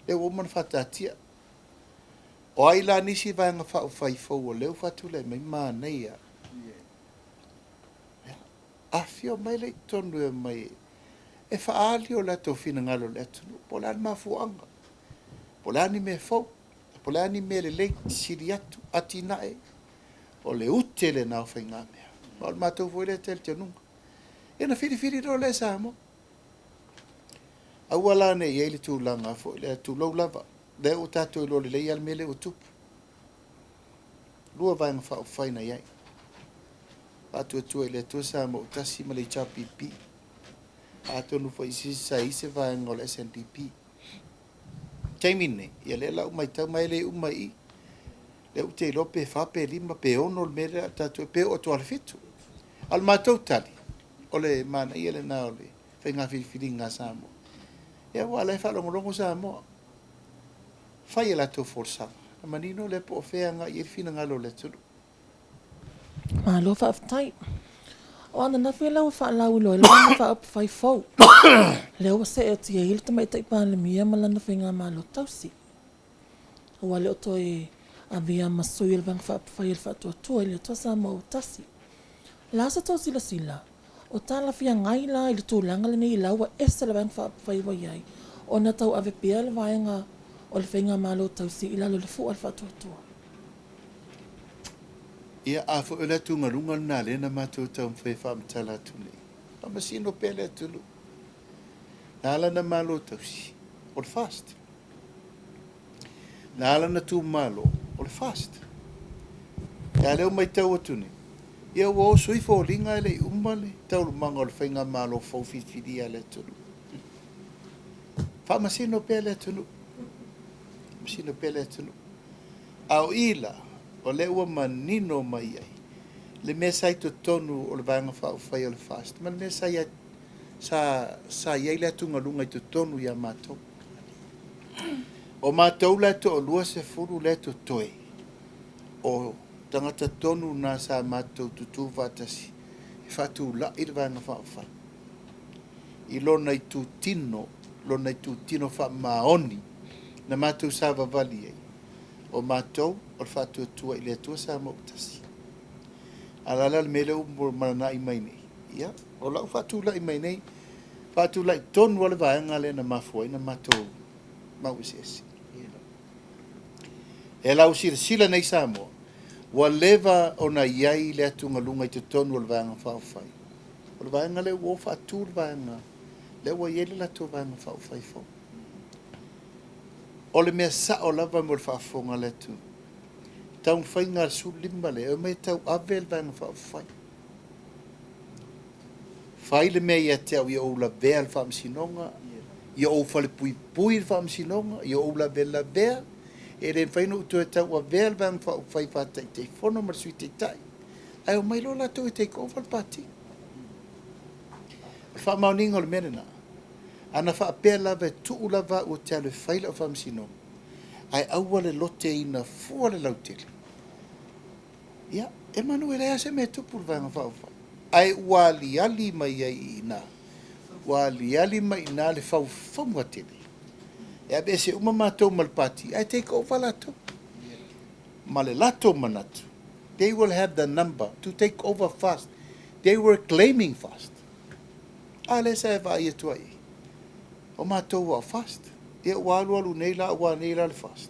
Speaker 1: Lea ua uma ona faataatia. O ai la nisi Vaega Faaupufai fou o lea ua faatulai mai manaia. Ia, afifio mai lea i totonu e omai e faaali o latou finagalo i le atunuu, po o le a le mafuaaga, po o le a ni mea fou, po o le a ni mea lelei, sili atu, atinae, o le ute lena o faigamea. Ma o le matou foi lea talitonuga. Ia ona filifili loa lea e Samoa. Aua la ne i i ai le tulaga foi lea, tulou lava, lea ua tatou iloa lelei lava le mea lea ua tupu. 2 Vaega Faaupufai na i ai. Faatuatua i le Atua Samoa ua tasi ma le HRPP. Atonu foi sa i ai se vaega o le SNDP. Taimi nei, ia lea la ua matau mai e le uma i i. Lea ua te iloa pe 4, pe 5, pe 6 le mea lea tatou, pe oo atu lava i le 7. A o le matou tali, o le manaia lena o le faiga filifiliga a Samoa. Ia aua o la e faalogologo Samoa. Fai a latou folasaga, ona manino lea po o fea e agai i ai le finagalo o le atunuu.
Speaker 2: Malo faafetai. O ananafi la ua faalauiloa ai le Vaega Faaupufai fou, lea ua see atu i ai le Tamaitai Palemia ma lana Faigamalo tausi. Ua le o toe avea ma sui o le Vaega Faaupufai a le Faatuatua i le Atua Samoa ua tasi. O le a sa tou silasila, o talafeagai la i le tulaga lenei la ua ese le Vaega Faaupufai ua i ai, ona tauave pea le vaega o le Faigamalo tausi i lalo o le fua a le Faatuatua?
Speaker 1: Ia, a foi o le atugaluga lena lea na matou taumafai e faamatala atu nei, faamasino pea le atunuu. Na ala ona malo tausi, o le FAST. Na ala ona tumalo, o le FAST. A lea ua matau atu nei, ia ua oso ifo foliga e le i uma le taualumaga o le faigamalo fou filifilia a le atunuu. Faamasino pea le atunuu. Faamasino pea le atunuu. A o i la, o lea ua manino mai ai le mea sa i totonu o le Vaega Faaupufai o le FAST ma le mea sa i sa sa i ai le atugaluga i totonu ia matou. O matou la e toalua sefulu lea e totoe, o tagata tonu na sa matou tutū faatasi e faatulai le Vaega Faaupufai i lona itutino, lona itutino faamaoni na matou savavali ai, o matou o le Faatuatua i le Atua Samoa ua Tasi. A o le a la le mea lea ua mananai mai nei? Ia, o lau faatulai mai nei, faatulai tonu lava le vaega lea na mafua ai ona matou mau eseese. E lau silasila nei Samoa, ua leva ona i ai le atugaluga i totonu o le Vaega Faaupufai. O le vaega lea ua o faatu le vaega, lea ua i ai le latou Vaega Faaupufai fou. O le mea sao lava mo le faafofoga a le atunuu, taumafaiga a le 15 lea, e omai e tauave le Vaega Faaupufai. Fai le mea ia te au ia ou lavea le faamasinoga, ia ou falepuipui le faamasinoga, ia ou lavelavea, e le mafai ona ou toe tauavea le Vaega Faaupufai faa-Taitaifono ma le Sui Taitai, ae omai loa latou e take over le Pati. O le faamaoniga o le mea lena, a na faapea lava e tuu lava au ou te alu e fai lau faamasinoga, ae aua le loteina fua le lautele, ia, e manu e leai lava se mea e tupu i le Vaega Faaupufai. Ae ua aliali mai ai i ina, ua aliali mai i ina le faufauga tele. E aveese uma matou ma le pati, ae take over latou. Ma le latou manatu, they will have the number to take over fast. They were claiming fast. A lea sa e vaai atu ai i ai. O matou ua fast. Ia ua alualu nei la, ua nei la le fast.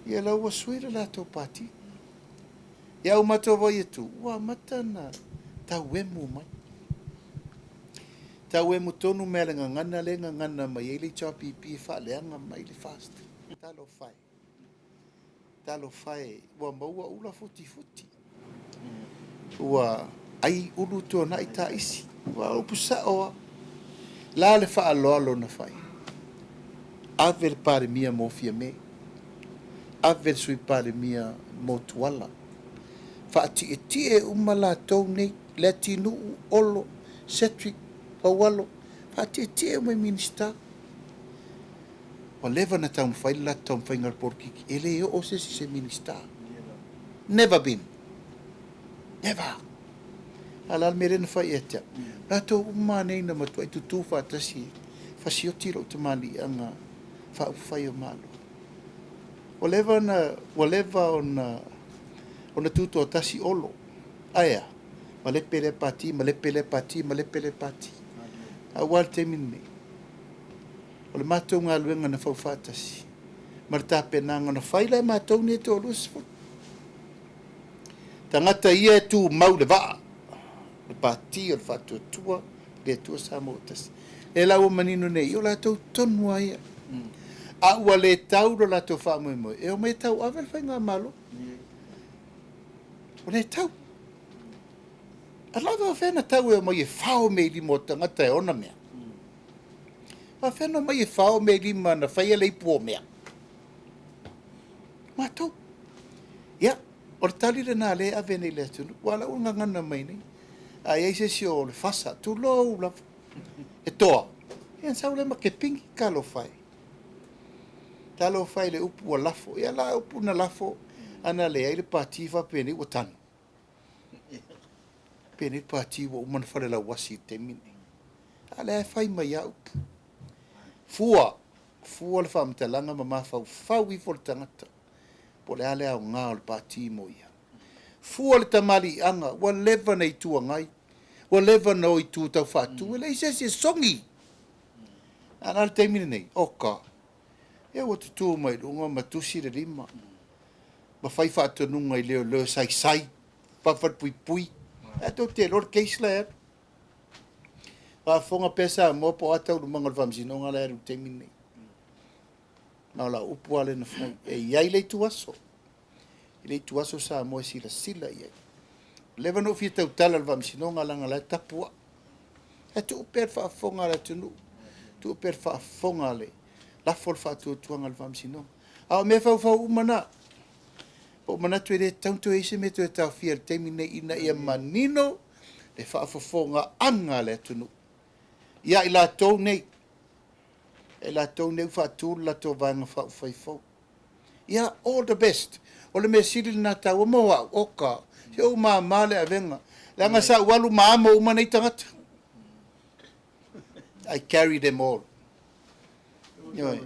Speaker 1: Ia la ua sui le latou pati. Ia ua matou vaai atu, ua amata ona tauemu mai. Tauemu tonu mai le gagana lea e gagana mai ai le HRPP e faaleaga mai le fast. Talofa e. Talofa e, ua maua ula futifuti. Ua ai ulu tuanai taisi. Ua upu sao lava. La le faaaloalo na fai. Ave le Palemia mo Fiame. Ave le Sui Palemia mo Tuala. Faatietie uma latou nei, Leatinuu, Olo, Cedric, Faualo, faatietie uma i Minisita. Ua leva ona taumafai le latou taumafaiga o le polokiki, e le oo se isi i se Minisita. Never been. Never. A o le a le mea lea na fai ia te au? Latou uma lava nei na matuai tutū faatasi e fasioti lou tamaliiaga faaupufai o Malo. Ua leva ona, ua leva ona, ona tutoatasi Olo. Ae a? Malepe lea pati, malepe lea pati, malepe lea pati. A ua a le taimi lenei? O le matou galuega na faufaatasi ma le tapenaga na fai la e matou nei e toa-20. Tagata ia e tumau le vaa, le pati o le faatuatua, le Atua Samoa ua tasi. Lea la ua manino nei, o latou tonu lava ia. A ua le tau lo latou faamoemoe, e omai e tauave le faigamalo. Ua le tau. A lava fea na tau e omai e fao mea i lima o tagata e ona mea. Faafefea ona omai e fao mea i lima na faia le ipu o mea? Matou. Ia, o le tali lena lea e ave nei i le atunuu. Ua ala ua gagana mai nei. A i ai se isi o le fasa, tulou lava, e toa, ia ona sau lea ma kepigi, talofa e. Talofa e i le upu ua lafo. Ia la upu na lafo, ana leai le pati faapenei ua tanu. Penei le pati ua uma ona falelauasi i le taimi lenei. A o lea e fai mai lava upu. Fua, fua le faamatalaga ma mafaufau ifo le tagata po o le a le aoga o le pati mo ia. Fua le tamaliiaga, ua leva na Itu Agai, ua leva na o i itu tau faatu, e leai se isi e sogi. A o le taimi lenei, oka, ia ua tutu mai luga ma tusi le lima ma fai faatonuga i leoleo e saisai, falepuipui. Ae tou te iloa le case la e alu. Faafofoga pea Samoa po o a taualumaga o le faamasinoga la e alu i le taimi lenei. Ma o lau upu lava lea na fai, e i ai le ituaso, i le ituaso Samoa e silasila i ai. Ua leva ona ou fia tautala i le faamasinoga leaga o la e tapu au. Ae tuu pea le faafofoga a le atunuu, tuu pea le faafofoga a le lafo le faatuatuaga i le faamasinoga. A o mea faufau uma na. Ua ou manatu e le tatau ona toe i ai se mea e toe taofia i le taimi lenei ina ia manino le faafofogaaga a le atunuu ia i latou nei, ia i latou nei ua faatu le latou Vaega Faaupufai fou. Ia, all the best. O le mea sili lena taua mo au, oka, se ua ou mama le avega, leaga sa ou alu ma amo uma nei tagata. I carry them all. Ioe.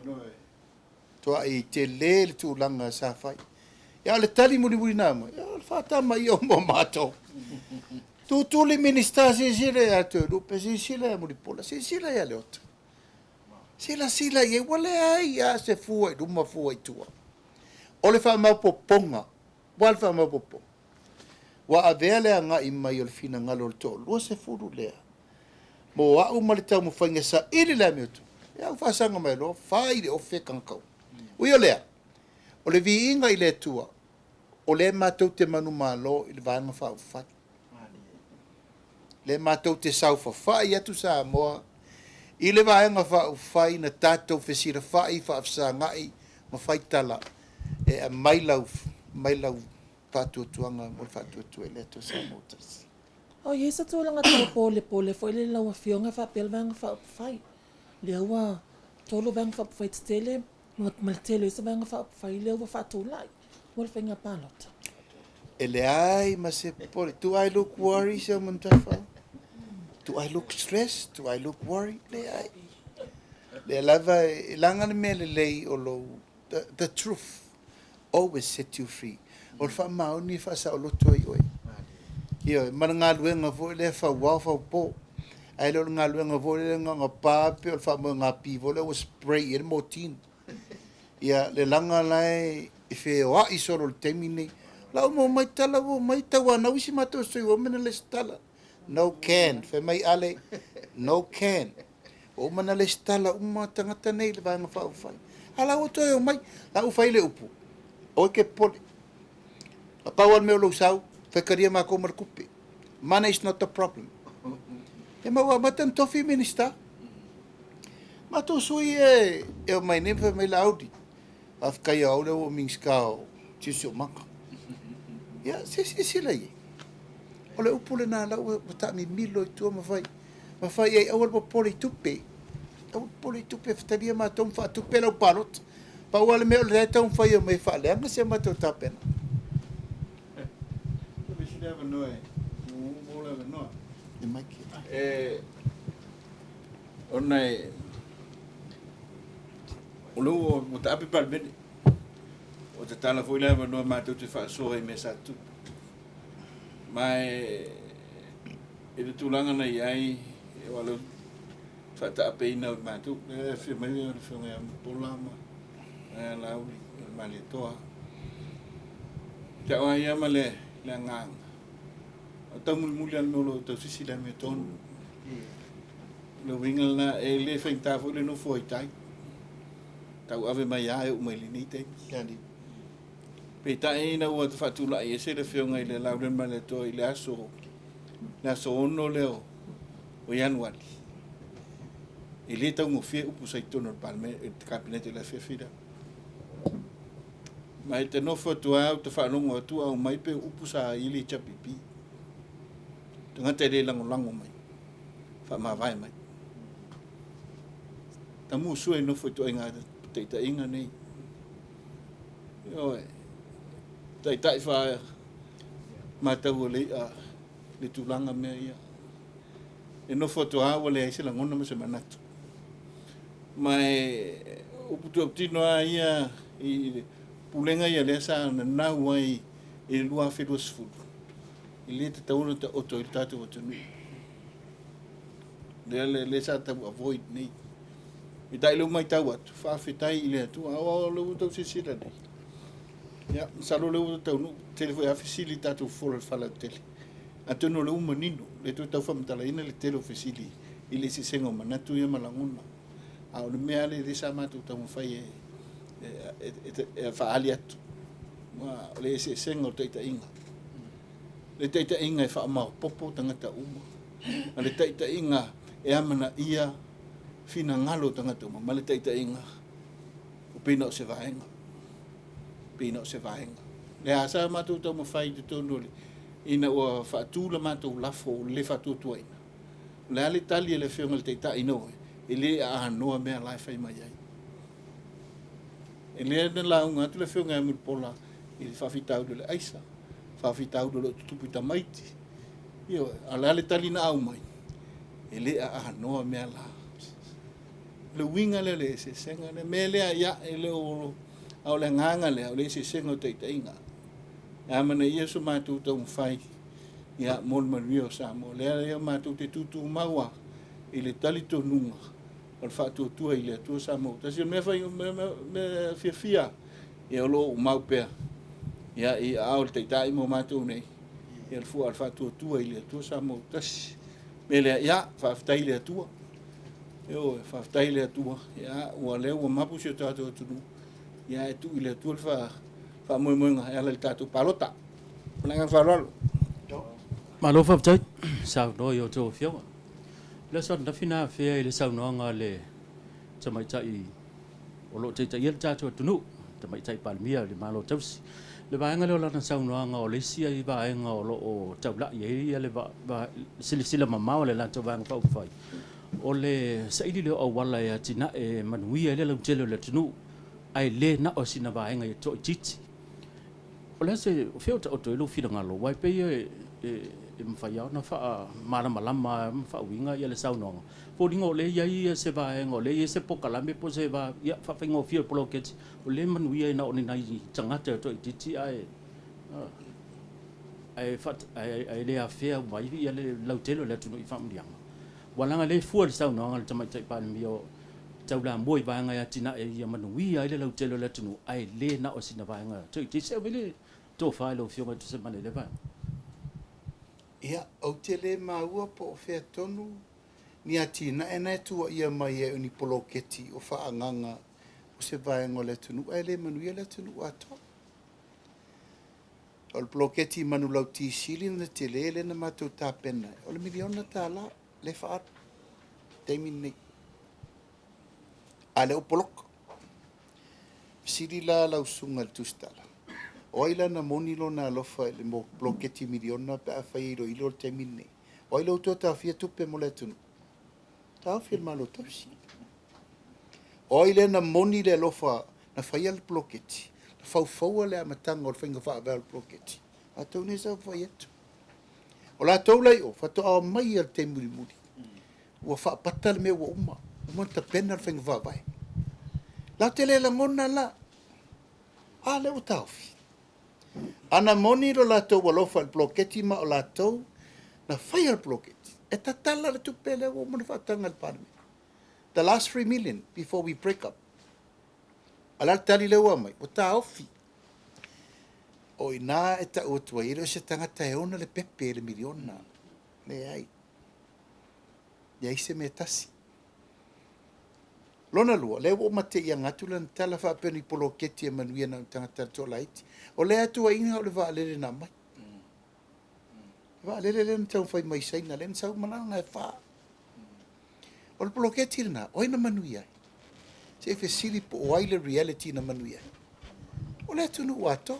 Speaker 1: Tuai tele le tulaga sa fai. Ia o le tali mulimuli na aumai, o le faatamaia uma o matou. Tutuli Minista silasila ia Toelupe, silasila ia Mulipola, silasila ia Leota. Silasila i ai, ua leai lava se fua i luma fua i tua. O le faamaopoopoga, ua le faamaopoopoga. Ua avea le agai mai o le finagalo o le toalua sefulu lea mo au ma le taumafaiga e saili le amiotonu, ia ua faasaga mai loa, fai le ofe tagata uma. Ui o lea, o le viiga i le Atua, o lea matou te manumalo i le Vaega Faaupufai. Lea matou te saofafai atu Samoa i le Vaega Faaupufai na tatou fesilafai, faafesagai ma fai tala e aumai lau, aumai lau faatuatuaga mo le faatuatua i le Atua Samoa tasi.
Speaker 2: O i ai se tulaga tau polepole foi lele lau Afioga faapea le Vaega Faaupufai, lea ua tolu Vaega Faaupufai tetele ma le tele o isi Vaega Faaupufai lea ua faatulai mo le faiga palota.
Speaker 1: E leai ma se popole. Do I look worry, Seumanutafa? Do I look stressed? Do I look worried? Leai. Lea lava e laga le mea lelei o lou, the, the truth always set you free. O le faamaoni e faasaoloto ai oe. Ioe, ma le galuega foi lea fauao faupo. Ae le o le galuega foi lea na ona pa pei o le faamoegapi foi lea ua spray i ai le mortein. Ia, le laga la e feoai solo i le taimi lenei. La ua omai tala ua omai tauanau isi matou sui ua uma ona lesitala. No can. Fai mai Ale, no can. Ua uma ona lesitala uma tagata nei i le Vaega Faaupufai. A la ua toe omai. La ua fai le upu, aua e te popole. Na pau lava le mea o lou sau, faitalia matou ma le tupe. Money is not the problem. E ma ua amata ona tofi Minista. Matou sui e e omai nei ma fai mai Laauli, faafetai ia au lea ua ou Minisita o Siosiomaga. Ia, se silasila i ai. O le upu lena la ua taamimilo i tua ma fai, ma fai ai, aua le popole i tupe. Aua le popole i tupe, fetalia matou ma faatupe lau palota. Pau lava le mea o lea e taumafai e omai e faaleaga si a matou tapena.
Speaker 3: Ona e, o lea ua taape Palemene, ua tatala foi le avanoa matou te faasoa i mea sa tutupu. Ma e, i le tulaga na i ai, aua o lea ua faataapeina o matou, lea e afio mai le Afioga ia Mulipola ma ia Laauli ma le Malietoa. Te au lava ia ma le agaga, o taumulimuli lava le mea o lo o tausisi i le amiotonu. O le uiga lena, e le faigata foi le nofo ai tai. Tauave mai lava e oo mai lenei taimi. Peitai ina ua faatulai ese le Afioga i le Laulemailetoa i le aso le aso 6 lea o Ianuari, e le taugofie upu sa i totonu o le Palemene, le Kapeneta i le afiafi lea. Ma e te nofo atu lava ou te faalogo atu a aumai pei o upu sa i le HRPP. Tagata e le lagolago mai, faamavae mai. Tamusua e nofo i ituaiga taitaiga nei. Ioe, taitai fa matau o le i'a le tulaga mea ia. E nofo atu lava ua leai se lagona ma se manatu. Ma e upu tuautino lava ia i le pulega ia lea sa nanau ai i le 2020, e le tatau ona taoto ai le tatou atunuu. Lea, lea sa tau avoid nei. Peitai lea ua matau atu, faafetai i le Atua, aua o lea ua tau silasila nei. Ia, masalo lea ua taunuu, tele foi lava fesili i tatou fola i le faleautele. Atonu o lea ua manino, le toe tau faamatalaina le tele o fesili i le eseesega o manatu ia ma lagona. A o le mea lava lea sa matou taumafai e, e, e, e faaali atu, o le eseesega o taitaiga. Le taitaiga e faamaopoopo tagata uma, ma le taitaiga e amanaia finagalo o tagata uma, ma le taitaiga ua pei na o se vaega, pei na o se vaega. Lea sa matou taumafai i totonu o le, ina ua faatu le matou lafo o le le faatuatuaina. O le a le tali a le Afioga i le Taitai ina ua, e le aanoa mea la e fai mai ai. E lea na lauga atu le Afioga ia Mulipola i le faafitauli o le aisa, faafitauli o lo o tutupu i tamaiti. Ioe, a o le a le tali na aumai? E le aanoa mea la. O le uiga lea o le eseesega lea. Mea lea, ia, e le o, a o le agaga lea, o le eseesega o taitaiga. E amanaia so matou taumafai, ia, mo le manuia o Samoa. O lea lea matou te tutumau lava i le talitonuga o le faatuatua i le Atua Samoa ua tasi. O le mea fai, mea, mea, mea fiafia, ia o lo o ou mau pea, ia, i aao o le Taitai mo matou nei, ia le fua o le faatuatua i le Atua Samoa ua tasi. O le mea lea, ia, faafetai i le Atua. Ioe, faafetai i le Atua, ia, ua lea ua mapu si o tatou atunuu, ia, e tuu i le Atua le faamoemoega e ala i le tatou palota. Ma le agaga faaaloalo.
Speaker 4: Malo faafetai saunoa i a outou afioga. O le aso ananafi na afea i le saunoaga a le tamaitai o lo o taitaia le tatou atunuu, Tamaitai Palemia o le Malo Tausi. Le vaega lea o lana saunoaga o le isi ai vaega o lo o taulai ai le silasila mamao a le latou Vaega Faaupufai, o le saili lea o auala e atinae manuia ai le lautele o le atunuu, ae le na o sina vaega e toaitiiti. O le a se, o fea o taoto ai lou finagalo? Aua e pei e mafai lava ona faamalamalama ma faauiga le saunoaga. Foliga o lea e i ai se vaega, o lea e i ai se polokalame po o se va, ia, faafaigofie o le poloketi, o lea e manuia ai na o ni nai tagata e toaitiiti ae ae le afea uma ai le lautele o le atunuu i faamanuiaga. Ua leaga lea e fua i le saunoaga a le Tamaitai Palemia o taulamua i vaega e atinae ia manuia ai le lautele o le atunuu, ae le na o sina vaega toaitiiti. Se aumai le tofa i lau Afioga e tusa ma lea vaega.
Speaker 1: Ia, ou te le maua po o fea tonu ni atinae na e tuuaia mai ai o ni poloketi o faaagaga o se vaega o le atunuu ae le manuia le atunuu atoa. O le poloketi manulauti sili ona tele lea na matou tapena ai, o le miliona tala lea e faaalu i le taimi lenei. A o lea ua poloka. Fesili la lau susuga i le Tusitala, o ai la na moni lona alofa i le poloketi miliona pe afai e iloilo i le taimi lenei? O ai la ua toe taofia tupe mo le atunuu? Taofi e le Malo Tausi. O ai lea na moni le alofa na faia le poloketi, na faufaua le amataga o le faiga faavae o le poloketi? Latou nei sa fai atu. O latou la i o, faatoa omai lava i le taimi mulimuli. Ua faapata le mea ua uma, uma ona tapena le faiga faavae. Latou te le lagona la, a lea ua taofi. Ana moni lo latou alofa i le poloketi ma o latou na faia le poloketi, e tatala le tupe lea ua uma ona faataga e le Palemene. The last 3 million before we break up. A o le a le tali lea ua aumai? Ua taofi. O i ina e tau atu ai, e le o se tagata e ona le pepe i le miliona. Leai. Leai se mea tasi. Lona lua, lea ua ou mateiaga atu lana tala faapea ni poloketi e manuia na o tagata toalaiti. O lea atuaiga o le vaalele na aumai. Le vaalele lea na taumafai mai Saina, lea na sau malaga e fa. O le poloketi lena, o ai na manuia ai? Se i fesili po o ai le reality na manuia ai? O le atunuu atoa.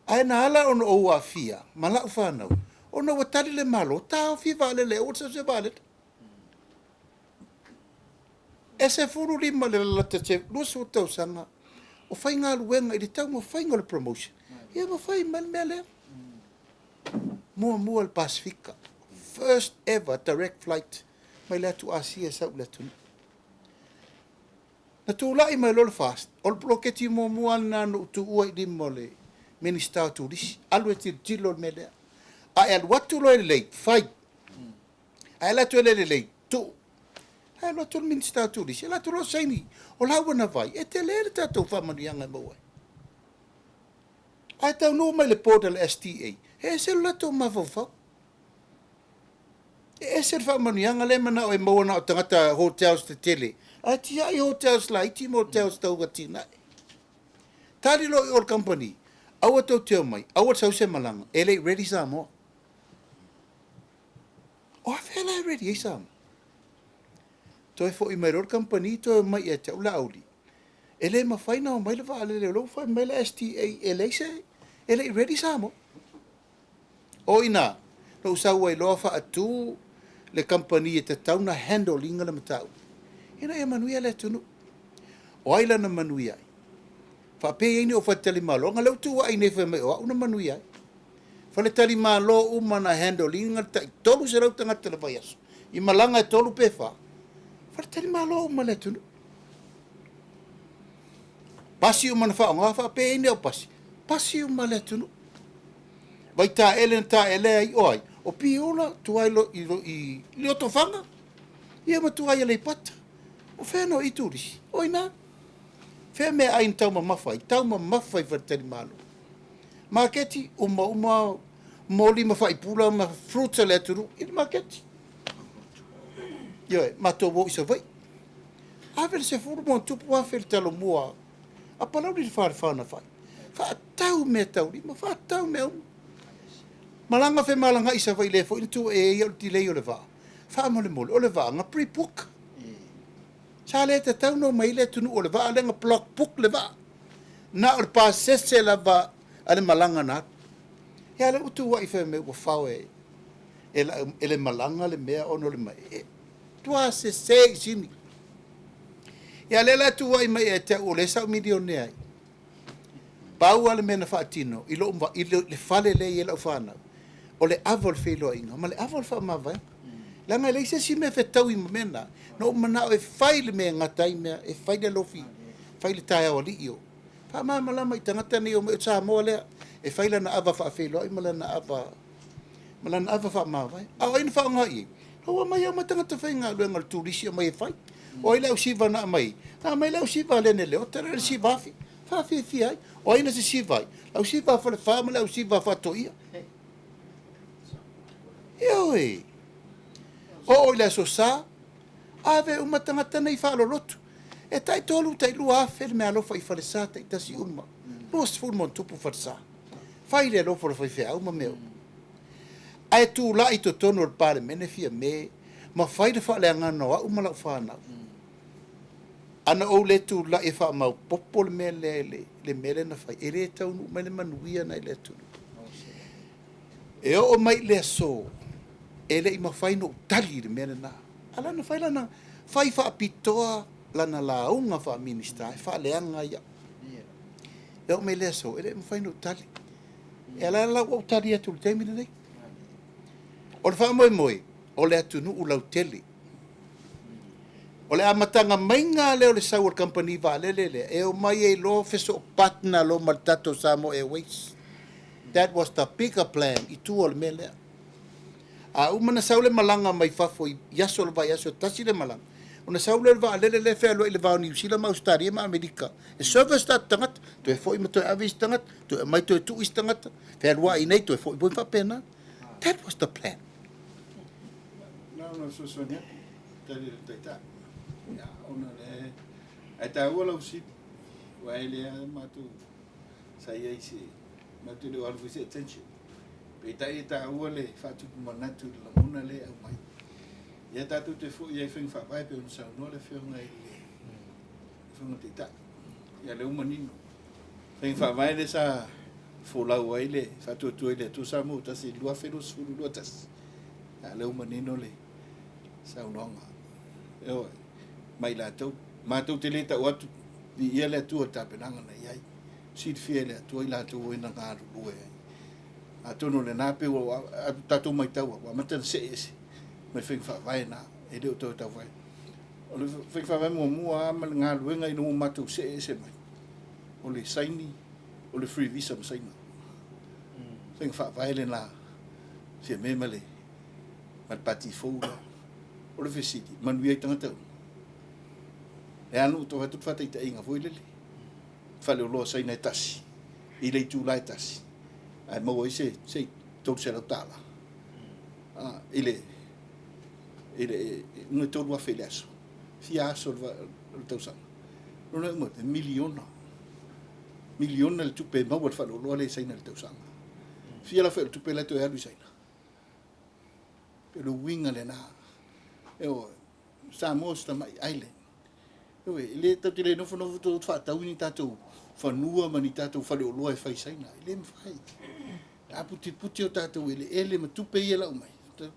Speaker 1: Ae na ala ona ou aafia ma lau fanau, ona ua tali le Malo, taofi vaalele, aua le sau se vaalele. E 15 le lalata 20 tausaga o faigaluega i le taumafaiga o le promotion, ia ma fai mai le mea lea. Muamua le Pasefika, first ever direct flight mai le atu Asia e sau i le atunuu. Na tulai mai loa le FAST, o le poloketi muamua lena na ou tuua i lima o le Minisita o Turisi, alu e tilotilo le mea lea. A e alu atu loa e lelei, fai. A e alu atu e le lelei, tuu. Ae alu atu le Minisita o Turisi, alu atu loa saini, o la ua na vai, e tele le tatou faamanuiaga e maua ai. Ae taunuu mai le board a le STA, e ese lo latou mafaufau. E ese le faamanuiaga lea e manao e maua na o tagata hotels tetele, ae tiai hotels laiti ma hotels tau atinae. Tali loa i o le kamupani, aua tou te omai, aua le sau se malaga, e le i ready Samoa. O afea la e ready ai Samoa? Toe foi mai loa le kamupani toe omai ia te au Laauli. E le mafai ona omai le vaalele o lea ua fai mai le STA e leai se, e le i ready Samoa. O i ina na ou sau ai loa faatu le kamupani e tatau ona handle ina le mataupu ina ia manuia le atunuu. O ai lana manuia ai? Faapea e i ai ni ou faletalimalo, leaga o lea ua tu ai nei fai mai o au na manuia ai. Faletalimalo uma na handle ina le tai 300 tagata i le vaiaso i malaga e tolu pe fa, faletalimalo uma le atunuu. Pasi uma na faaaoga faapea e i ai ni au pasi, pasi uma le atunuu. Vaitaele na taele ai o ai? O Piula, tuai i, i, i Lotofaga, ia ma tuai Aleipata. O fea na o i turisi? O ina. Fea mea ai na taumamafa ai? Taumamafa i faletalimalo. Maketi, uma uma moli ma faipula ma fruits a le atunuu i le maketi. Ioe, matou o i Savaii. Ave le sefulu ma ona tupu afe i le talomua a Palauli le Falefa na fai. Faatau meataulima, faatau mea uma. Malaga femalagaai i Savaii lea foi na tuu e ia o le delay o le vaa. Faamolemole, o le vaa na pre-book. Sa le tatau ona omai ai le atunuu o le vaa lea na block book le vaa. Na o le pasese lava a le malaga na alu. Ia lea ua tuuai fai mai ua fao e, e, la, e le malaga le mea ona o le mai. E, tua sese i sini. Ia lea la tuuai mai e te au o lea sa ou milionea ai. Pau lava le mea na faatino i lou i le fale lea e i ai lau fanau, o le ava o le feiloaiga ma le ava o le faamavaega. Leaga e leai se isi mea e fetaui ma mea na. Na ou manao e fai le mea e gata ai mea, e fai le alofi, fai le taeao alii o. Faamalamalama i tagata nei omai o Samoa lea, e fai lana ava faafeiloai ma lana ava ma lana ava faamavae. A o ai na faaaoga i ai? Na ua aumai uma tagata faigaluega o le turisi aumai e fai. O ai le au siva na aumai? Na aumai le au siva a Lene Leota lea le siva afi. Faafiafia ai. O ai na sisiva ai? Le au siva a Falefa ma le au siva a Faatoia. Ioe. Oo i le Aso Sa, ave uma tagata nei faalolotu. E tai tolu, tai 2000 le meaalofa i Falesa taitasi uma. 20 ma ona tupu Falesa. Fai le alofa o le faifeau ma mea uma. Ae tulai i totonu o le Palemene Fiame ma fai le faaleagaina o au ma lau fanau. Ana ou le tulai e faamaopopo le mea lea i le mea lea na fai, e le taunuu mai le manuia na i le atunuu. E oo mai i le aso, e le i mafai ona ou tali i le mea lena. A la na fai lana, fai faapitoa lana lauga faa-Minisita e faaleaga ai au. E oo mai i le aso, e le i mafai ona ou tali. E ala la ua ou tali atu i le taimi lenei. O le faamoemoe, o le atunuu lautele. O le amataga maiga lea o le sau o le kamupani vaalele lea, e omai ai loa fesoo partner loa ma le tatou Samoa Airways. That was the bigger plan i tua o le mea lea. A uma ona sau le malaga mai fafo i aso o le vaiaso e tasi le malaga, ona sau lea o le vaalele lea e fealuai i le va o Niu Sila ma Ausetalia ma Amerika e service tatou tagata, toe foi ma toe ave isi tagata, toe aumai toe tuu isi tagata, fealuai nei toe foi foi faapena. That was the plan.
Speaker 3: Na ona fesoasoani atu, tali le taitai. Ia, ona le... Ae taua lau fesili, aua e le a matou sa i ai se, matou le o alu foi se attention. Peitai e taua le faatupu manatu i le lagona lea e aumai. Ia tatou te foi ai i faiga faavae pei ona saunoa le Afioga i le Afioga Taitai. Ia lea ua manino. Faiga faavae lea sa folau ai le faatuatua i le Atua Samoa ua tasi i le 2021. A lea ua manino le saunoaga. Ioe, mai latou. Matou te le tau atu, viia le Atua i le tapenaga na i ai. Silafia e le Atua i latou e na galulue ai. Atonu o lena pei ua tatou maitaua, ua amata ona see ese mai faiga faavae na, e le o toe tau fai. O le faiga faavae muamua lava ma le galuega ina ua matou see ese mai, o le saini, o le free visa ma Saina. Faiga faavae lena, Fiame ma le ma le pati fou lea. O le fesili, manuia ai tagata uma. E a na ou tau atu le faataitaiga foi lele, faleoloa Saina e tasi, i le itula e tasi, ae maua ai se, se $300 i le i le i 3000 i le aso. Fia aso o le tausaga. Lona uma, e miliona. Miliona le tupe e maua i le faleoloa lea i Saina i le tausaga. Fia la foi o le tupe la e toe alu i Saina. Pe o le uiga lena. Ioe, Samoa o se tamai island. Ioe, e le tatou te le nofonofo tou faatau ni tatou fanua ma ni tatou faleoloa e fai i Saina. E le mafai. E aputiputi o tatou eleele ma tupe ia e lau mai.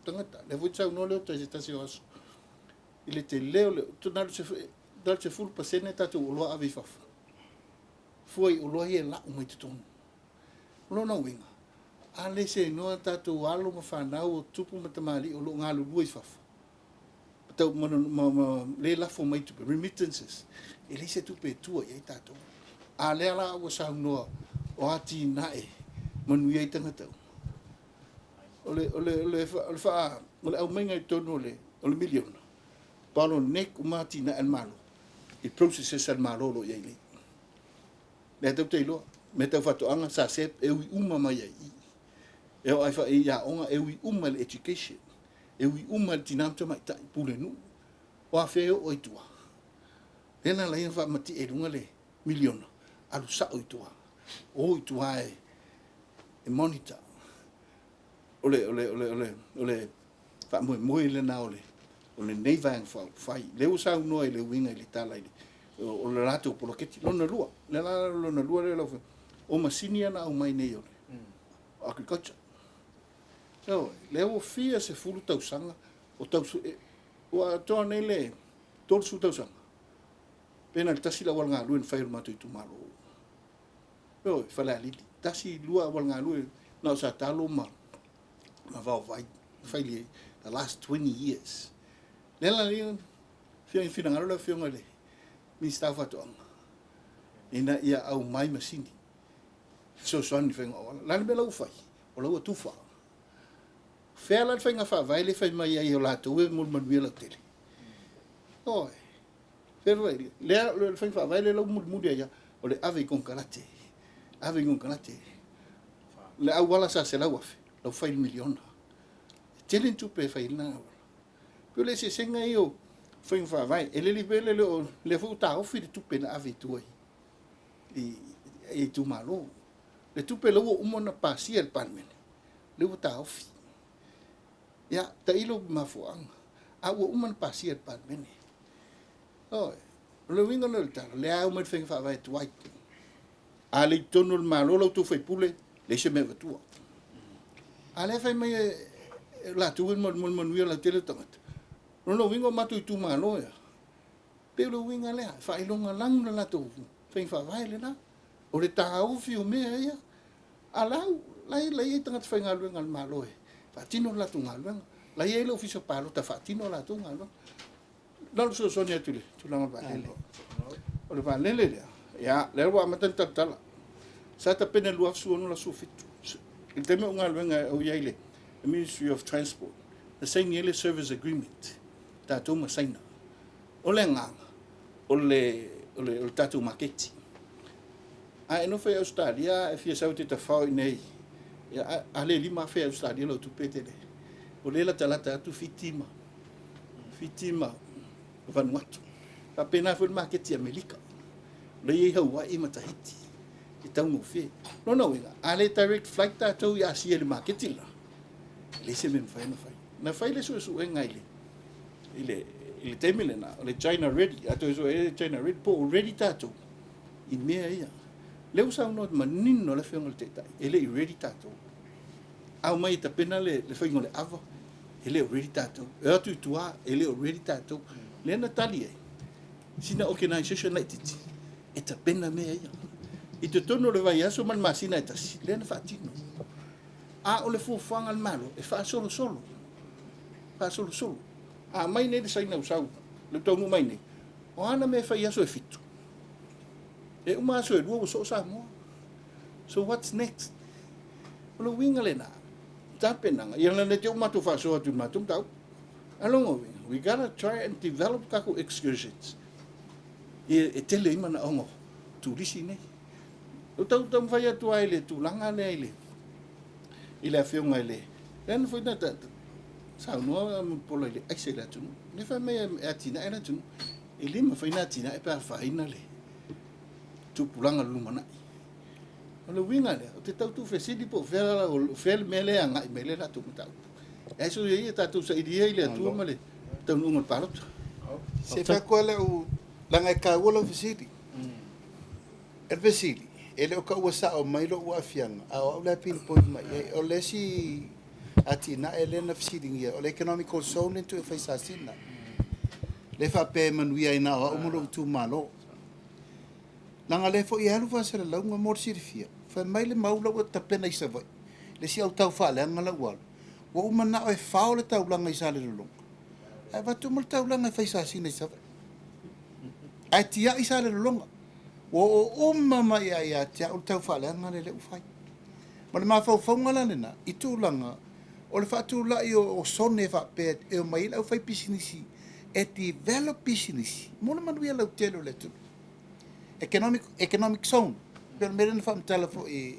Speaker 3: Tagata, lea foi saunoa Leota i se tasi o aso, i le tele o le, na o le 10% tatou oloa ave i fafo. Fua i oloa ia e lau mai totonu. O lona uiga, a le seinoa tatou alo ma fanau o tupu ma tamalii o lo o galulue i fafo, tau ma, ma, ma le lafo mai tupe, remittances, e leai se tupe e tua i ai tatou. A lea la ua saunoa o atinae manuia ai tagata uma. O le, o le, o le, o le, faa, o le aumaiga i totonu o le, o le miliona, bottleneck uma atinae a le Malo, i processes a le Malo o lo o i ai nei. Mea tau te iloa, mea tau faatoaga, SACEP, e ui uma mai ai i i. E oo ai i aoga, e ui uma i le education. E ui uma i le tina ma tamaitai, pulenuu. O afea e oo ai i tua? Lea na ala ai ona faamatie i luga le miliona, alu sao i tua. O i tua e, e monitor. O le, o le, o le, o le, o le faamoemoe lena o le, o lenei Vaega Faaupufai. Lea ua saunoa i le uiga i le tala i le, o le latou poloketi. Lona lua, le la lona lua lea lau o masini ia na aumai nei o le agriculture. Ioe, lea ua fia sefulu tausaga o tau, ua atoa nei le 30 tausaga pe na o le tasi le auala galue na fai o le matou itumalo. Ioe, Falealili, tasi, lua auala galue na o Satalo ma ma Vaovai, fai le the last 20 years. Lea la lea fia finagalo le afioga i le Minisita o Faatoaga ina ia aumai masini fesoasoani i faiga auala. La le mea la ua fai, o la ua tufa. Fea la le faiga faavae le fai mai ai o latou e mo le manuia lautele. Oi, fea le lea le faiga faavae le lau mulimuli ai o le ave i konekarate. Ave i konekarate. Le auala sa 100,000, lau fai le miliona. E tele ni tupe e fai ai lena auala. Pei o le eseesega ia o faiga faavae. E lelei pea le o lea foi ua taofi le tupe na ave i tua i itumalo. Le tupe la ua uma ona pasia e le Palemene, lea ua taofi. Ia, tailo mafuaaga, a ua uma ona pasia e le Palemene. Ioe, o le uiga lea o le tala, lea e omai le faiga faavae tuai. A le i totonu o le Malo la outou faipule, leai se mea e avatua. A lea fai mai e latou e mo le manuia lautele o tagata. O lona uiga o matou itumalo ea, pei o le uiga lea, e faailoga lanu le latou faiga faavae lena. O le taofi o mea ia, a la e i ai tagata faigaluega a le Malo e faatino le latou galuega. La e i ai le Ofisa Palota e faatino a latou galuega. Na o le fesoasoani atu i le tulaga o le vaalele. O le vaalele lea, ia, lea ua amata ona talatala. Sa tapena i le 2016 17. I le taimi o galuega o i ai le Ministry of Transport, na saini ai le service agreement, tatou ma Saina. O le agaga, o le, o le, o le tatou maketi. A e nofo i Ausetalia, a e fia sau e te tafao i nei, ia, a le 5,000 Ausetalia lau tupe e tele. O lea e latalata atu Fiti ma, Fiti ma Vanuatu. Faapena foi le maketi Amerika. O lea e i ai Hawaii ma Tahiti e taugofie. Lona uiga, a le direct flight tatou i Asia i le maketi la, e leai se mea e mafai ona fai. Na fai le suesuega i le, i le, i le taimi lena, o le China Ready, a toe sue le China Ready, po o ready tatou i mea ia. Lea ua saunoa manino le Afioga i le Taitai, e le i ready tatou. A omai e tapena le, le faiga o le ava, e le o ready tatou. E o atu i tua, e le o ready tatou. Lea na tali ai, sina organisation laitiiti e tapena mea ia. I totonu o le vaiaso ma le masina e tasi, lea na faatino. A o le fuafuaga a le Malo, e faasolosolo, faasolosolo. A aumai nei le Saina ua sau, le taunuu mai nei, o a ana mea e fai i aso e fitu? E uma aso e lua ua soo Samoa. So what's next? O le uiga lena, tapenaga, ia na te uma matou faasoa atu i le matou mataupu. A lona uiga, we gotta try and develop tatou excursions. E, e tele ai manaoga o turisi nei. O tau taumafai atu ai le tulaga lea i le i le afioga i le lea na foi na saunoa Mulipola i le aisa i le atunuu. Le fai mai e atinae le atunuu. E le mafai ona atinae pe a afaina le tupulaga o le lumanai. O le uiga lea, ou te tau tuufesili po o fea, o fea le mea lea e agai mai ai le latou mataupu. Ae soia ia tatou saili ia i le Atua ma le taunuuga o le palota.
Speaker 1: Se fai atu lava lau Leaga e taua lau fesili. O le fesili, e le o taua sao mai lou aafiaga, a o au la e pinpoint mai i ai. O le isi atinae lea na fesiligia, o le economical zone lea na tuu e fai i Sasina, lea e faapea e manuia ai na o au ma lou itumalo. Leaga o lea foi e alu faasalalauga mo le silafia, fai mai le mau la ua tapena i Savaii, le isi au tau faaleaga la ua alu, ua ou manao e fao le taulaga i Salelologa, ae avatu uma le taulaga e fai sasina i Savaii. Ae tiai Salelologa. Ua oo uma mai lava ia te au le tau faaleaga lea ua fai. Ma le mafaufauga la lena, i tulaga o le faatulai o sone faapea e omai ai le aufaipisinisi e develop pisinisi mo le manuia lautele o le atunuu. Economic, economic zone, pei o le mea lea na faamatala foi e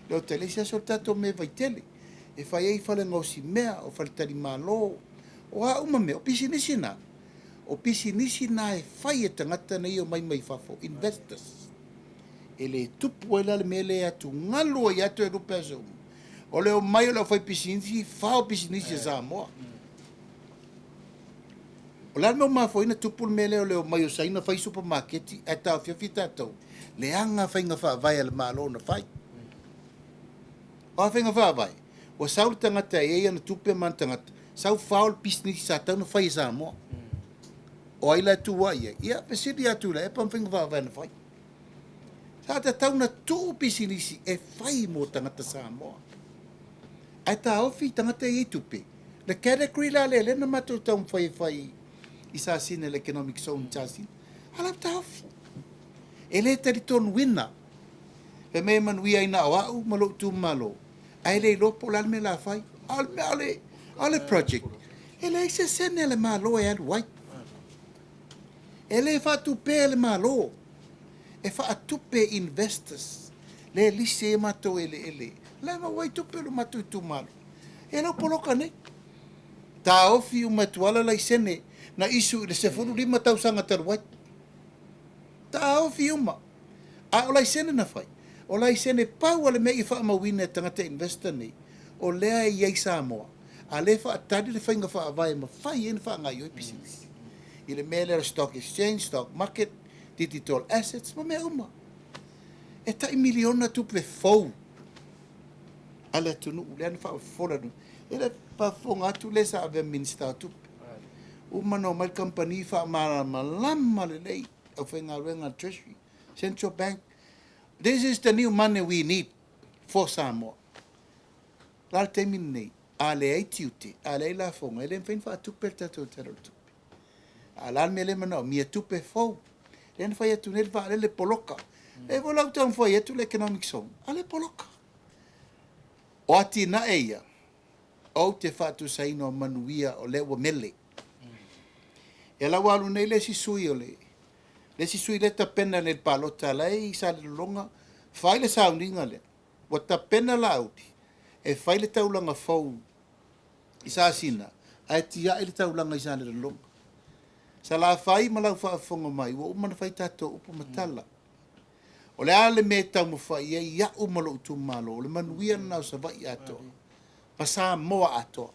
Speaker 1: Leota i le isi aso, o le tatou mea e Vaitele, e fai ai fale gaosi mea, o faletalimalo, o a uma mea, o pisinisi na, o pisinisi na e fai e tagata nei e omai mai fafo, investors. E le tupu ai la le mea lea e atugalu ai lava Toelupe aso uma, o le omai o le aufaipisinisi fao pisinisi a Samoa. O le a le mea ua mafua ai ona tupu le mea lea o le omai o Saina fai supamaketi ae taofiofi tatou? Leaga faiga faavae a le Malo na fai. O a faiga faavae? Ua sau le tagata e i ai ana tupe ma ana tagata, sau fao le pisinisi sa tatau ona fai e Samoa. O ai la e tuuai i ai? Ia, fesili atu Tuilaepa ma faiga faavae na fai. Sa tatau ona tuu pisinisi e fai mo tagata Samoa. Ae taofi tagata e i ai tupe. Le category la lea lea na matou taumafai e fai i Sasina i le economic zone i Sasina, a la ua taofi. E le talitonuina fai mai e manuia ai na o au ma lou itumalo, ae le iloa po o le a le mea o le a fai. A o le mea, a o le project, e leai se sene a le Malo e alu ai. E le faatupea e le Malo, e faatupe e investors lea e lisi ai a matou eleele, la e maua ai tupe o lo matou itumalo. E lau poloka nei. Taofi uma e Tuala laisene na issue i le 15 tausaga talu ai. Taofi uma. A o laisene na fai, o laisene pau a le mea i faamauina e tagata investor nei, o lea e i ai Samoa, a lea e faatali le faiga faavae e mafai ai ona faagaoioi pisinisi. I le mea lea o le stock exchange, stock market, digital assets ma mea uma. E tai miliona tupe fou a le atunuu lea na faafofola atu. E le faafofoga atu le sa avea Minisita o Tupe. Uma ona omai le kamupani faamalamalama lelei aufaigaluega a le Treasury, Central Bank. This is the new money we need for Samoa. O le a le taimi lenei? A leai tiute, a leai lafoga, e le mafai ona faatupe le tatou Tala o le Tupe. A o le a le mea lea e manaomia? Tupe fou. Lea na fai atu nei le vaalele poloka. E foi la ua taumafai atu le economic zone, a lea e poloka. O atinae ia, ou te faatusaina o manuia o lea ua mele. Ia la ua alu nei le isi sui o le, le isi sui lea e tapena nei i le palota la e i Salelologa, fai le sauniga lea. Ua tapena Laauli e fai le taulaga fou i Sasina ae tiai le taulaga i Salelologa. Salafai ma lau faafofoga mai, ua uma ona fai tatou upu ma tala. O le a le mea e taumafai ai au ma lou itumalo, o le manuia lena o Savaii atoa ma Samoa atoa.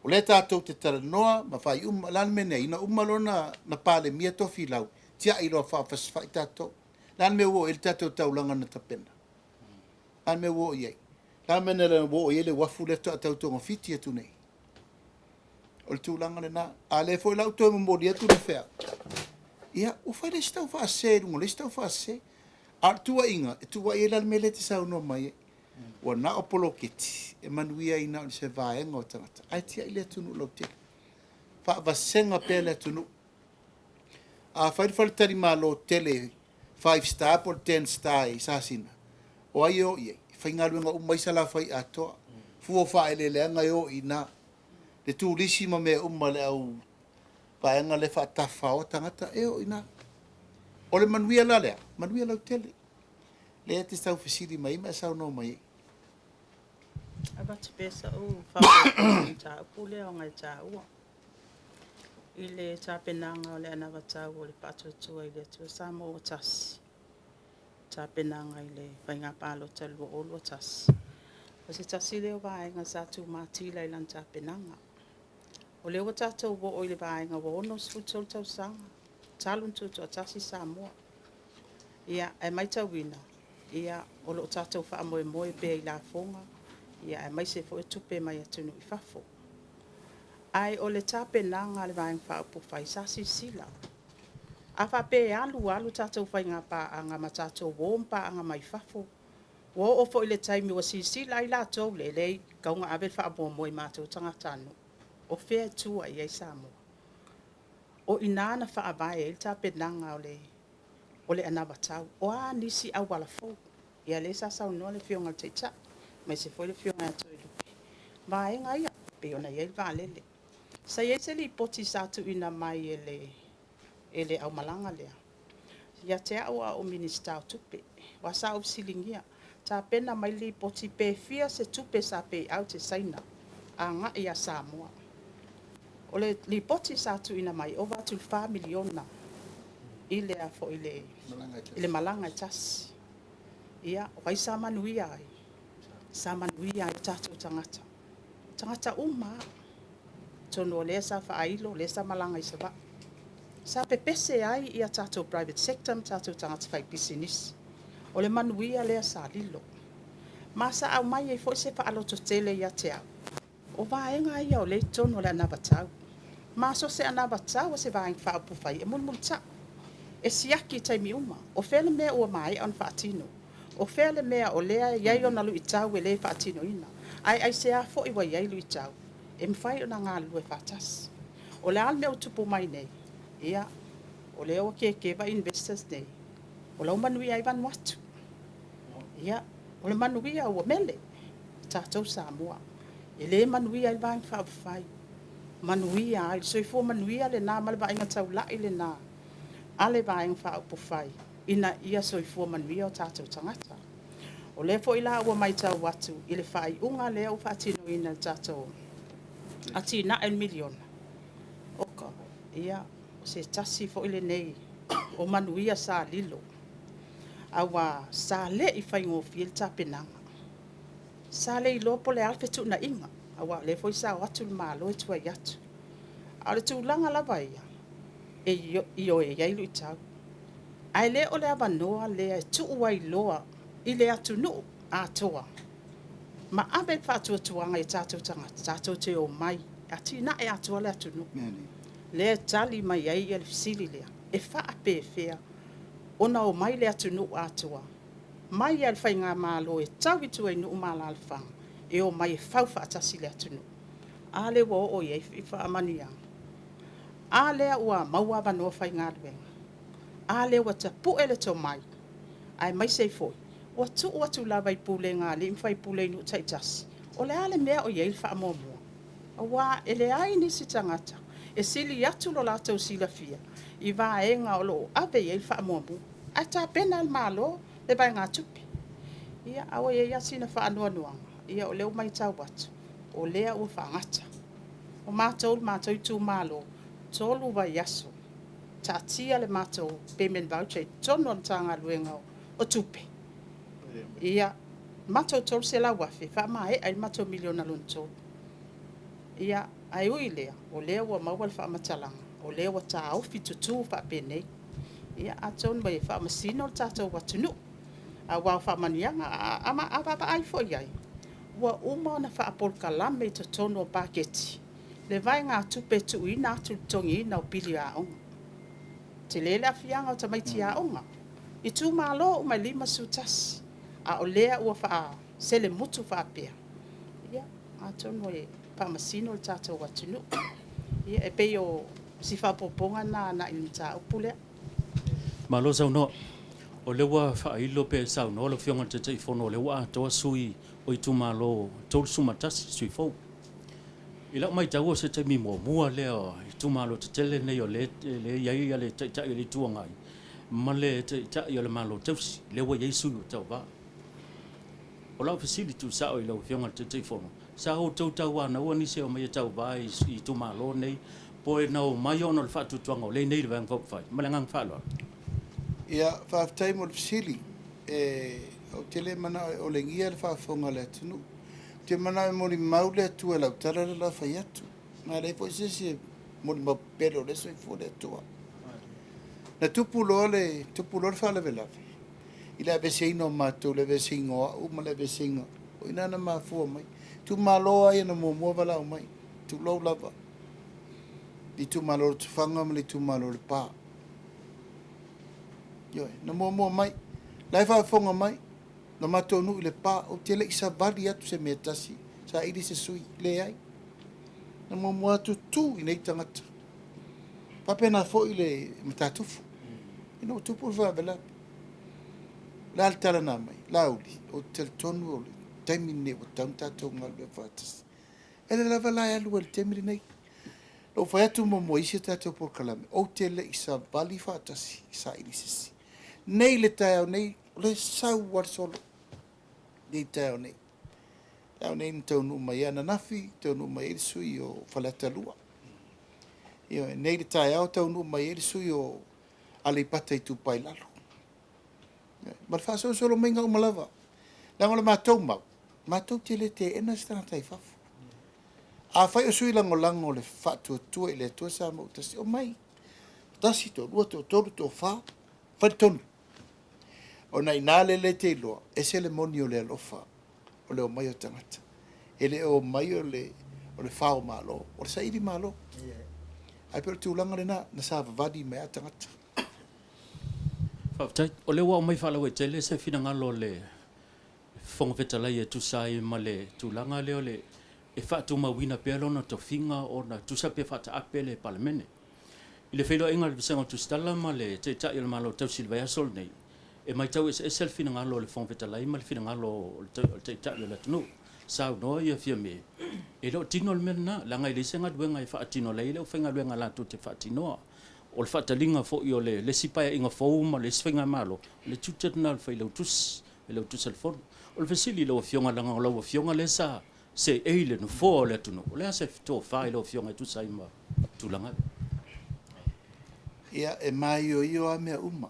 Speaker 1: O lea tatou te talanoa ma fai uma, o le a le mea nei, ina uma loa na Palemia Tofilau, tiai loa faafasafai tatou. O le a le mea ua oo i ai le tatou taulaga na tapena? O le a le mea ua oo i ai? O le a le mea ua oo i ai le uafu lea faatoa tau togafiti atu nei? O le tulaga lena. A o lea foi la ua toe momoli atu le feau, ia, ua fai le isi tau faasese i luga o le isi tau faasese. A o le tuuaiga, e tuuai ai la le mea lea e te saunoa mai ai. Ua na o poloketi e manuia ai na o se vaega o tagata, ae tiai le atunuu lautele. Faavasega pea le atunuu. A fai le faletalimalo tele five star po o le ten star i Sasina, o ai e o i ai? E faigaluega uma ai Salafai atoa. Fua o faaeleeleaga e o i ina. Le turisi ma mea uma le au vaega lea e faatafaoa tagata e o i ina. O le manuia la lea, manuia lautele. Lea e te tau fesili mai ai ma e saunoa mai ai.
Speaker 5: Avatu pea sa'u faaopoopo i le mataupu lea ona e taua. I le tapenaga o le anavatau o le Faatuatua i le Atua Samoa ua Tasi, tapenaga i le Faiga Palota 2021, o se tasi lea o vaega sa tumatila i lana tapenaga. O lea ua tatou oo i le vaega ua 63 tausaga talu ona tutoatasi Samoa. Ia, ae matauina, ia, o lo o tatou faamoemoe pea i lafoga, ia aemaise foi o tupe mai atunuu i fafo. Ae o le tapenaga a le Vaega Faaupufai, sa silasila, a faapea e alu alu tatou faiga paaga ma tatou o ma paaga mai fafo, ua oo foi i le taimi ua silasila ai latou, e leai, e tatau ona ave le faamuamua i matou tagatanuu. O fea e tua i ai Samoa? O i ina na faavae ai le tapenaga o le anavatau. O a nisi auala fou? Ia lea sa saunoa le Afioga i le Taitai aemaise foi le Afioga ia Toelupe, vaega ia pei ona i ai le vaalele. Sa i ai se lipoti sa tuuina mai e le aumalaga lea ia te au a o Minisita o Tupe, aua sa ou fesiligia, tapena mai le lipoti pe fia se tupe sa pay out e Saina agai ia Samoa. O le lipoti sa tuuina mai, e ova atu i le $4 miliona i le, a foi, i le malaga e tasi. Ia, o ai sa manuia ai? Sa manuia ai o tatou tagata, tagata uma lava. Atonu o lea sa faailo, o lea sa malaga i Savaii. Sa pepese ai ia tatou private sector ma tatou tagata faipisinisi. O le manuia lea sa lilo. Ma sa aumai ai foi se faalototele ia te au, o vaega ia o lea e i totonu o le anavatau. Ma so o se anavatau a se Vaega Faaupufai e mulimulitai, e siaki i taimi uma, o fea le mea ua maea ona faatino, o fea le mea o lea e i ai ona luitau e le faatinoina, ae aisea foi ua i ai luitau, e mafai ona galulue faatasi. O le a le mea ua tupu mai nei? Ia, o lea ua kekeva investors nei, o la ua manuia ai Vanuatu. Ia, o le manuia ua mele, tatou Samoa. E le manuia ai le Vaega Faaupufai, manuia ai le soifua manuia lena ma le vaaiga taulai lena a le Vaega Faaupufai ina ia soifua manuia o tatou tagata. O lea foi la ua matau atu i le faaiuga lea ua faatinoina e le tatou atinae o le miliona, oka, ia, o se tasi foi lenei o manuia sa lilo, aua sa le i faigofie le tapenaga. Sa le iloa po o le a le fetuunaiga, aua o lea foi sa o atu le Malo e tuai atu. A o le tulaga lava ia, e ioe e i ai luitau. Ae le o le avanoa lea e tuu ai loa i le atunuu atoa ma ave le faatuatuaga i tatou tagata, tatou te omai e atinae atoa le atunuu. Lea e tali mai ai le fesili lea, e faapefea ona omai le atunuu atoa mai lava i le faigamalo e tau i tua i nuu ma alaalafaga e omai e fau faatasi le atunuu. A lea ua oo i ai faamanuiaga? A lea ua maua avanoa faigaluega? A lea ua tapue le tomai, aemaise ai foi ua tuu atu lava i pulega a alii ma faipule i nuu taitasi, o le a le mea o i ai le faamuamua? Aua e leai nisi tagata e sili atu lo latou silafia i vaega o lo o ave i ai le faamuamua, ae tapena e le Malo le vaegatupe. Ia, a ua i ai lava sina faanoanoaga, ia o lea ua matau atu, o lea ua faagata. O matou, le matou itumalo, 3 vaiaso taatia le matou payment voucher i totonu o le Matagaluega o Tupe, ia, matou $300,000 faamaea ai le matou miliona lona tolu. Ia, ae ui i lea, o lea ua maua le faamatalaga, o lea ua taofi tutu faapenei. Ia, atonu e faamasino le tatou atunuu, aua o faamanuiaga, a vaavaai foi i ai, ua uma ona faapolokalame i totonu o paketi le vaegatupe e tuuina atu i le totogiina o pili aoga. Tele le aafiaga o tamaiti aoga, itumalo uma e 51, a o lea ua faaselemutu faapea, ia, atonu e faamasino le tatou atunuu. Ia, e pei o si faaopoopoga lena agai i le mataupu lea.
Speaker 4: Malo saunoa. O lea ua faailo pe saunoa lau Afioga i le Taitaifono o lea ua atoa sui o itumalo 31 sui fou. I lau matau o se taimi muamua lea o itumalo tetele nei o lea e i ai le Taitai o le Itu Agai ma le Taitai o le Malo Tausi, lea ua i ai sui o tauva. O lau fesili tuusao i lau Afioga i le Taitaifono, sa outou tauanaua nisi e omai e tauva i itumalo nei, po e na omai ona o le faatuatuaga o lea e i inei i le Vaega Faaupufai? Ma le agaga faaaloalo.
Speaker 1: Ia, faafetai mo le fesili. E, ou te le manao e olegia le faafofoga a le atunuu. Ou te manao e molimau le Atua i lau tala lea o le a fai atu. Ma e leai foi se isi e molimau pele o lea e soifua le Atua. Na tupu loa le, tupu loa le faalavelave i le aveeseina o matou, le aveeseina o au ma le aveeseina, o i ina na mafua mai. Itumalo lava ia na muamua valaau mai, tulou lava, le itumalo o Lotofaga ma le itumalo o Lepa. Ioe, na muamua mai, la e faafofoga mai, na matou nuu i Lepa, ou te le i savali atu se mea e tasi, saili se sui, leai. Na muamua atu tu i nei tagata. Faapena foi le Matatufu. Ina ua tupu le faalavelave. O le a le tala na aumai? Laauli, ou te talitonu o le taimi lenei ua tatau ona tatou galulue faatasi. E le lava la e alu ai i le taimi lenei. Na ou fai atu muamua i isi a tatou polokalame, ou te le i savali faatasi i saili se isi. Nei le taeao nei, o lea e sau lava le solo. Nei taeao nei. Taeao nei na taunuu mai ai ananafi, taunuu mai ai le sui o Faleata 2. Ioe, nei le taeao taunuu mai ai le sui o Aleipata Itupa i Lalo. Ma le faasolosolo maiga uma lava. Leaga o le matou mau, matou te le teena se tagata i fafo. Afai o sui lagolago o le Faatuatua i le Atua Samoa ua Tasi, omai. Tasi, toalua, toatolu, toafa, fai le tonu. Ona inā lea le te iloa, ese le moni o le alofa o le omai o tagata. E le o omai o le, o le fao malo, o le saili malo. Ae pei o le tulaga lena, na savavali mai lava tagata.
Speaker 4: Faafetai. O lea ua aumai faalauaitele se finagalo o le Fofoga Fetalai e tusa ai ma le tulaga lea o le e faatumauina pea lona tofiga ona tusa pe faataape le Palemene. I le feiloaiga a le Vasega o Tusitala ma le Taitai o le Malo tausi i le vaiaso lenei, e matau eseese le finagalo o le Fofoga Fetalai ma le finagalo o le Taitai o le atunuu. Saunoa ia Fiame, e le o tino le mea lena, leaga e leai se galuega e faatino, la e i ai le aufaigaluega latou te faatinoa. O le faataliga foi o le isi paeaiga fou ma le isi faigamalo, o le tiute lena o le Failautusi, Failautusi o le Fono. O le fesili i lau Afioga, leaga o lau Afioga lea sa seei i le Nofoa o le atunuu, o le a se tofa i lau Afioga e tusa ai ma tulaga ia?
Speaker 1: Ia, e maioio lava mea uma.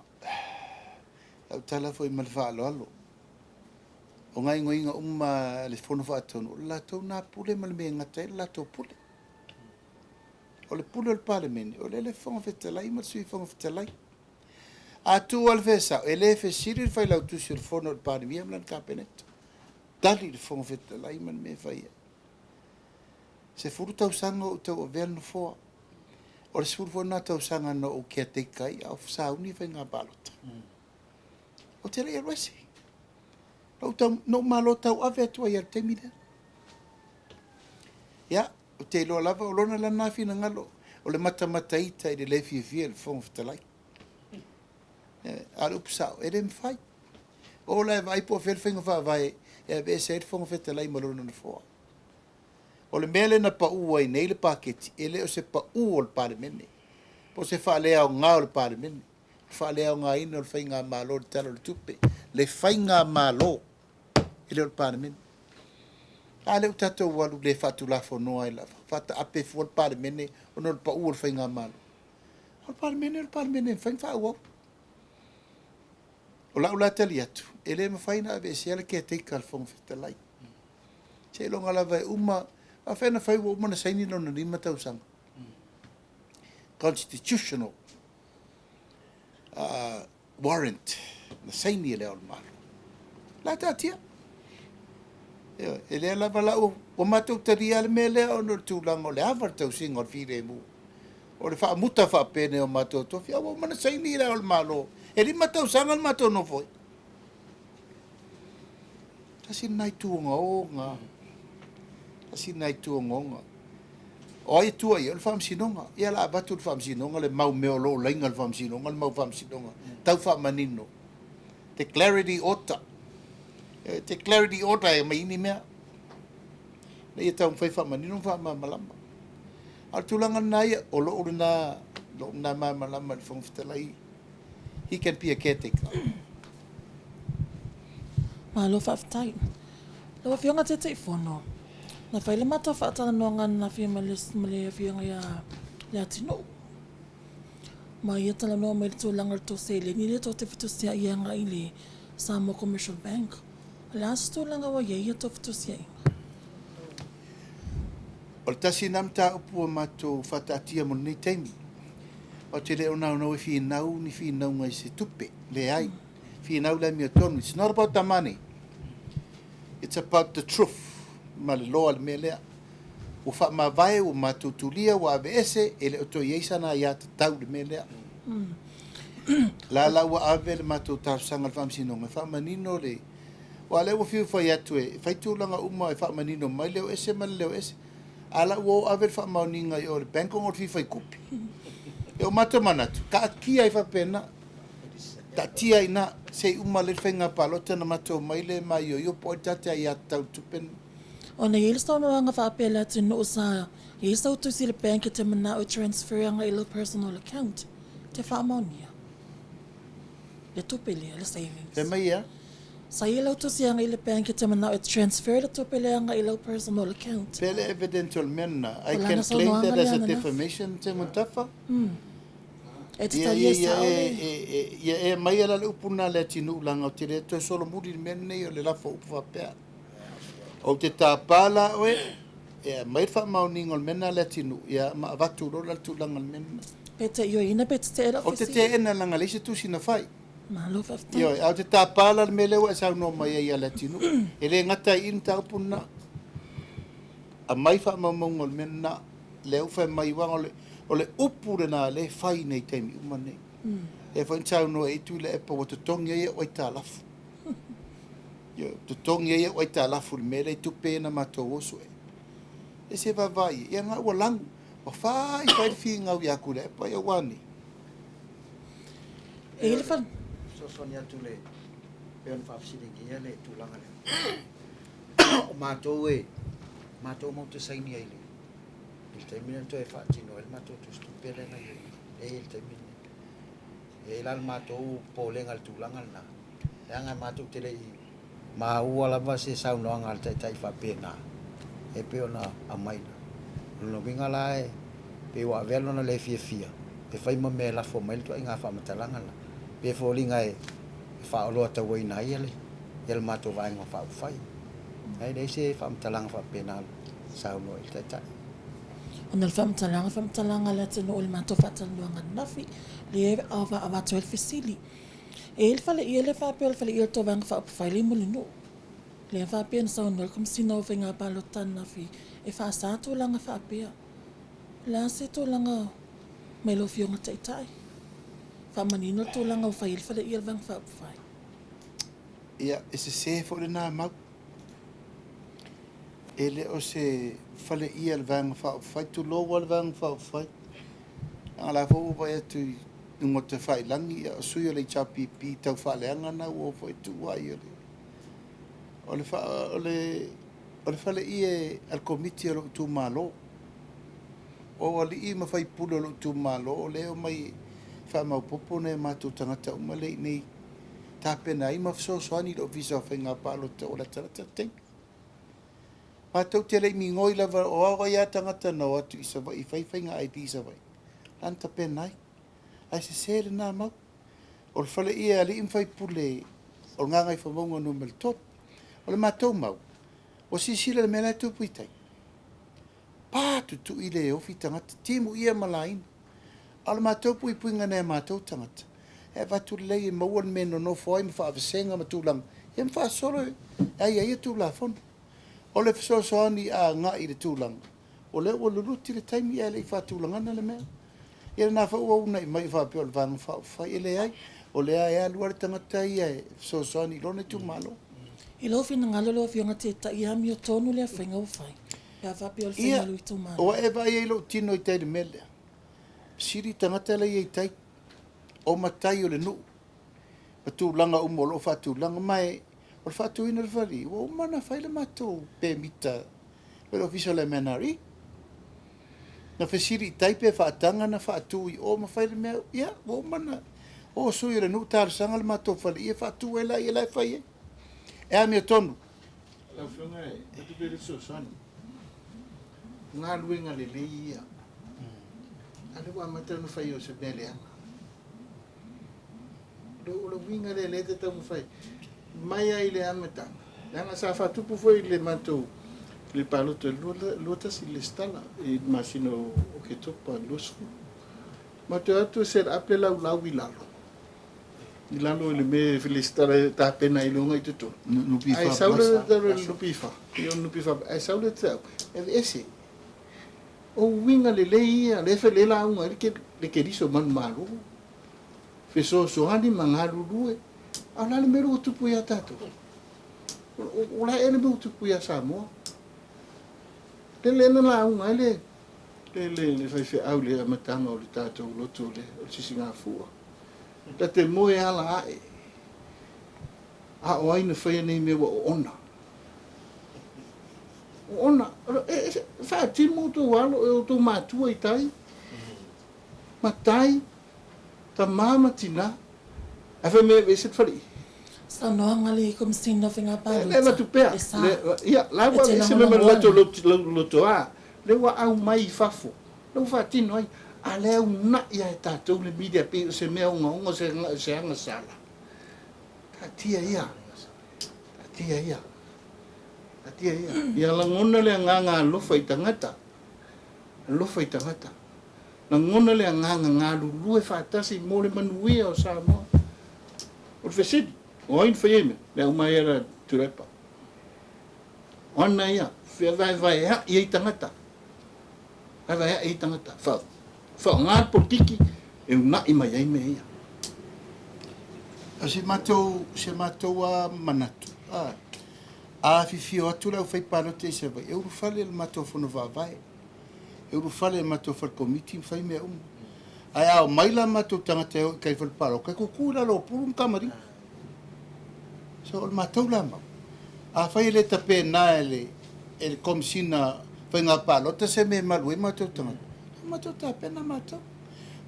Speaker 1: Lau tala foi ma le faaaloalo, o gaoioiga uma a le Fono Faatonu, o le latou lena pule ma le mea e gata ai le latou pule. O le pule o le Palemene, o lea le Fofoga Fetalai ma le Sui Fofoga Fetalai. A tuu lava le fesao, e le fesili le Failautusi o le Fono i le Palemia ma lana Kapeneta. Tali le Fofoga Fetalai ma le mea e fai ai. 10 tausaga o ou tauavea le Nofoa. O le 10 foi lena tausaga na ou caretaker ai a o sauni faiga palota. Ou te le i alu ese. Na ou, tau, na ou malo tauave atu ai i le taimi lea. Ia, ou te iloa lava o lona lana finagalo o le matamata ita i le le fiafia i le Fofoga Fetalai. A o le upu sao, e le mafai. O la e vaai po o fea le faiga faavae e aveese ai le Fofoga Fetalai ma lona nofoa. O le mea lea na pau ai nei le paketi, e le o se pau o le Palemene, po o se faaleaoga o le Palemene, o le faaleaogaina o le Faigamalo i le Tala o le Tupe, le Faigamalo, e le o le Palemene. A lea ua tatou alu le faatulafonoa ai lava, faataape fua le Palemene ona o le pau o le Faigamalo. O le Palemene o le Palemene e mafai ona faaauau. O lau la tali atu, e le mafai ona aveesea le caretaker a le Fofoga Fetalai. Seiloga lava e uma, faafefea ona fai ua uma ona saini lona 5 tausaga. Constitutional warrant na saini e Le Ao o le Malo. La taatia. Ioe, e lea lava la ua, ua matou talia le mea lea ona o le tulaga o le ava le tausiga o le filemu. O le faamuta faapene o matou tofi, a ua uma ona saini Le Ao o le Malo. E 5 tausaga le matou nofo ai. Tasi lena itu ogaoga. Tasi lena itu ogaoga. O ai e tua i ai? O le Faamasinoga. Ia o le a avatu i le Faamasinoga le mau mea o lo o laina i le Faamasinoga, le mau Faamasinoga tau faamanino. The clarity order. The clarity order e aumai ai ni mea. Ina ia taumafai faamanino ma faamalamalama. A o le tulaga lena ia, o lou lena, lou lena malamalama i le Fofoga Fetalai. He can be a caretaker.
Speaker 2: Malo faafetai. Lau Afioga Taitaifono, na fai le matou faatalanoaga ananafi ma le ma le Afioga ia Leatinuu, ma ia talanoa mai i le tulaga o le tou seleni lea tou te fetusiai agai i le Samoa Commercial Bank. O le a se tulaga ua i ai ia tou fetusiaiga?
Speaker 1: O le tasi lena mataupu ua matou faataatia mo lenei taimi. Ou te le o naunau e finau ni finauga i se tupe. Leai. Finau le amiotonu. It's not about the money. It's about the truth ma le law a le mea lea. Ua faamavae, ua matou tulia, ua aveese, e le o toe i ai sana aiatatau i le mea lea. La la ua ave le matou talosaga i le Faamasinoga e faamanino le... Aua o lea ua fiu fai atu e fai tulaga uma e faamanino mai le o ese ma le le o ese. A la ua o ave le faamaoniga i o i le bank ona o le fia fai tupe. E o matou manatu, taatia ai faapena. Taatia ai ina, se i uma lelei le faiga palota ona matou omai lea e maioio po o ai le tate aiatatau i le tupe lena.
Speaker 2: Ona i ai le saunoaga faapea le atunuu sa i ai sau tusi i le bank e te manao e transfer agai i lau personal account, te faamaonia le tupe lea, le savings.
Speaker 1: Fai mai ea?
Speaker 2: Sa i ai lau tusi agai i le bank e te manao e transfer le tupe lea agai i lau personal account.
Speaker 1: Pea le evidence o le mea lena, I can claim that as a defamation Temutafa?
Speaker 2: E te talia sao le.
Speaker 1: Ia e aumaia la le upu lena a Leatinuu leaga ou te le toe solomuli i le mea lenei o le lafo o upu faapea. Ou te tapa la oe e aumai le faamaoniga o le mea lena a Leatinuu ia ma avatu loa la le tulaga o le mea lena.
Speaker 2: Pe te ioeina pe te teena
Speaker 1: Ou te teena leaga e leai se tusi na fai.
Speaker 2: Malo faafetai.
Speaker 1: Ioe, ae ou te tapa la le mea lea ua e saunoa mai ai ia Leatinuu. E le gata ai i i le mataupu lena. Aumai faamaumauga o le mea lena. Lea ua fai mai aua o le, o le upu lena lea e fai nei i taimi uma nei. Lea foi na saunoa ai Tuilaepa ua totogi ai au aitalafu. Ioe, totogi ai au aitalafu i le mea lea i tupe ia na matou oso ai. E se vaavaai i ai, ia na ua lagu, ua fai fai le figau ia Tuilaepa, ia ua a nei?
Speaker 2: E i ai le fale.
Speaker 6: Fesoasoani atu le pei ona faafesiligia le tulaga lea. O matou e matou matou te saini ai i le i le taimi lea na toe faatino ai le matou tusitupe lea na i ai lea e i ai i le taimi lenei. E i ai la le matou popolega i le tulaga lena, leaga matou te le i maua lava se saunoaga a le Taitai faapena e pei ona aumai. O lona uiga la e pei ua avea lona le fiafia e fai ma mea e lafo mai le ituaiga faamatalaga lena, pei e foliga e faaoloatauaina ai le matou Vaega Faaupufai. Ae leai se faamatalaga faapena na saunoa i ai le Taitai.
Speaker 2: Ona o le faamatalaga, faamatalaga a le atunuu i le matou faatalanoaga ananafi, lea e avatu ai le fesili. E i ai le faleie lea faapea o le faleie o le tou Vaega Faaupufai lea i Mulinuu. Lea faapea na saunoa le Komesina o Faiga Palota ananafi e faasa tulaga faapea. O le a se tulaga mai lau Afioga i le Taitai? Faamanino le tulaga ua fai ai le faleie o le Vaega Faaupufai.
Speaker 1: Ia, e sese foi lena mau. E le o se faleie a le Vaega Faaupufai, tulou lava le Vaega Faaupufai. Leaga o la foi ua vaai atu i luga o tafailagi, ia o sui o le HRPP tau faaleaga na ua o foi e tuu ai o le, o le, o le, o le faleie a le Komiti a lou itumalo. O alii ma faipule o lou itumalo o lea e omai e faamaopoopo nai o matou tagata uma lea i inei tapena ai ma fesoasoani i le Ofisa o Faiga Palota ua latalata le taimi. Matou te le i migoi lava o ai lava tagata na o atu i Savaii e fai faiga ID i Savaii, la na tapena ai. Ae sese lena mau. O le fale ia e alii ma faipule o le Gagaifomauga Nu.3. O le matou mau, ua silasila i le mea la e tupu i tai. Pa tutui le ofi tagata, timu ia ma laina. A o le matou puipuiga nai a matou tagata, e avatu lelei e maua le mea e nonofo ai ma faavasega ma tulaga, ia ma faasolo e aiaia Tulafono. O le fesoasoani a agai i le tulaga, o lea ua luluti le taimi ae le i faatulagana le mea. Ia lena foi ua uunai mai faapea o le Vaega Faaupufai. E leai, o lea e alu lava le tagata ia e fesoasoani i lona itumalo.
Speaker 2: I lou finagalo lau Afioga Taitai, e amiotonu lea faiga ua fai, pe a faapea o le faiga a lou itumalo.
Speaker 1: Ia, ua e vaai ai i lou tino i tai i le mea lea? Sili tagata la e i ai i tai, o matai o le nuu, ma tulaga uma o lo o faatulaga. Ma e, o le faatuina o le fale, ua uma ona fai le matou pemita mai le ofisa o le MNRE. Na fesili i tai pe faataga ona faatu i o ma fai le mea, ia, ua uma ona o sui o le nuu talosaga le matou fale ia faatu ai laia la e fai ai. E amiotonu.
Speaker 3: Lau Afioga e avatu pea le fesoasoani. O galuega lelei ia. A lea ua amata ona fai o se mea leaga. O le uiga lea lea e te taumafai mai ai i le amataga, leaga sa faatupu foi i le matou le palota i le 21 i lesitala i le masina o Oketopa 20. Matou o atu e set up le laulau i lalo, i lalo i le mea e lesitala e tapena ai loga i totonu. Ae sau le NPF, NPF, ae sau le feau, e aveese. O uiga lelei ia, lea foi lea lauga ai le Keriso manumalo, fesoasoani ma galulue. A o le a le mea lea ua tupu ia tatou? O le a ea le mea ua tupu ia Samoa? Lea na lauga ai le le faifeau i le amataga o le tatou loto o le sisigafua. Ta te moe ala ae, a o ai na faia nei mea ua oona? Oona, e faatimu outou alo, e outou matua i tai, matai, tama ma tina, ae fai mai e aveese le faleie.
Speaker 2: Saunoaga a le Komesina o Faiga
Speaker 3: Palota, Le avatu pea, e sa. Ia, la ua aveese mai ma le latou loto a, lea ua aumai i fafo, lea ua faatino ai, a lea e uunai lava e tatou le media pei o se mea ogaoga, o se agasala. Taatia ia, taatia ia, taatia ia. Ia lagona le agaga alofa i tagata, alofa i tagata. Lagona le agaga galulue faatasi mo le manuia o Samoa. O le fesili, o ai na fai ai mea? Le aumaia Tuilaepa. O ana ia, fevaevaea'i ai tagata, vaevaea'i ai tagata, faaaoga le polokiki e una'i mai ai mea ia.
Speaker 1: O si matou, si matou lava manatu, a afifio atu le aufaipalota i Savaii, e ulufale i le matou fono faavae, e ulufale i le matou fale komiti ma fai mea uma. Ae a omai la matou tagata e o i tai i fale palota, e tutu i lalo o pulu ma tamalii. So o le matou la mau, afai e le tapena e le e le Komesina Faiga Palota se mea e malu ai matou tagata, e matou tapena matou.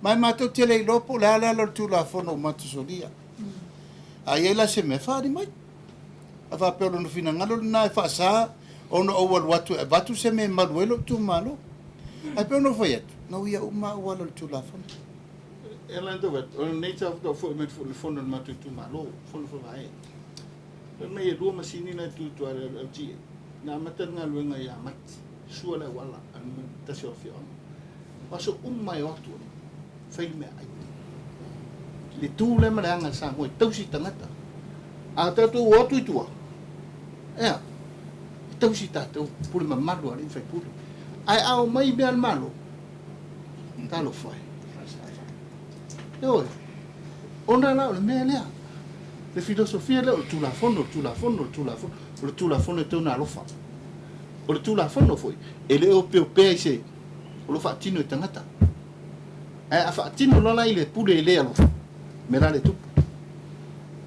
Speaker 1: Ma e matou te le iloa po o le a le ala o le Tulafono ua matou solia. A i ai la se mea, faaali mai. A faapea o lona finagalo lena e faasa ona ou alu atu e avatu se mea e malu ai lou itumalo. Ae pei ona ou fai atu, na uia uma lava auala o le Tulafono.
Speaker 3: E ala ona avatu, o lenei faatoa foi mai le fono a le matou itumalo, fono faavae. Fai mai e lua masini na e tu i tua i le LTA. Na amata le galuega ia Mati, sua le auala a le tasi o afioaga. O aso uma e o atu ai, fai le meaai. Le tu lea ma le aga a Samoa e tausi tagata. A tatou o atu i tua, ea, e tausi tatou, pule mamalu a alii ma faipule. Ae a omai mea a le Malo, Talofa e. Ioe. Ona la o le mea lea, le filosofia lea o le Tulafono, o le Tulafono, o le Tulafono, o le Tulafono e tatau ona alofa. O le Tulafono foi, e le opeopea i se, o lo o faatino e tagata. Ae a faatino loa la i le pule e le alofa, o le mea la lea e tupu. O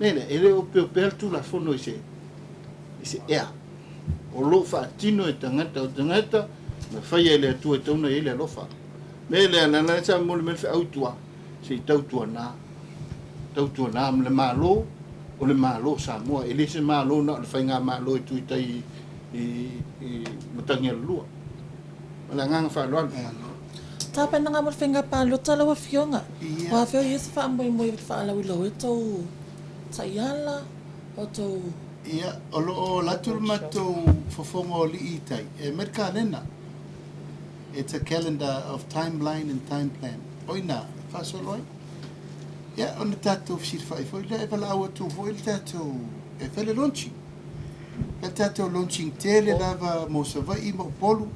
Speaker 3: le mea lea, e le opeopea le Tulafono i se, i se ea. O lo o faatino e tagata, o tagata na faia e le Atua e tatau ona i ai le alofa. Mea lea, na ala sa momoli mai le feau i tua, se i tautuana, tautuana ma le Malo, o le Malo o Samoa, e le se Malo na o le Faigamalo e tu i tai i, i Matagialalua. Ma le agaga faaaloalo.
Speaker 2: Tapenaga mo le faiga palota lau Afioga. Ua afio ia se faamoemoe i le faalauiloa o tou taiala, o tou.
Speaker 1: Ia, o lo o alu atu le matou fofoga o alii i tai, e aumai le kalena. It's a calendar of timeline and time plan. O i ina, e faasolo ai. Ia, ona tatou fesilafai foi lea, e valaau atu foi le tatou, e fai le launching. Fai le tatou launching tele lava mo Savaii ma Upolu.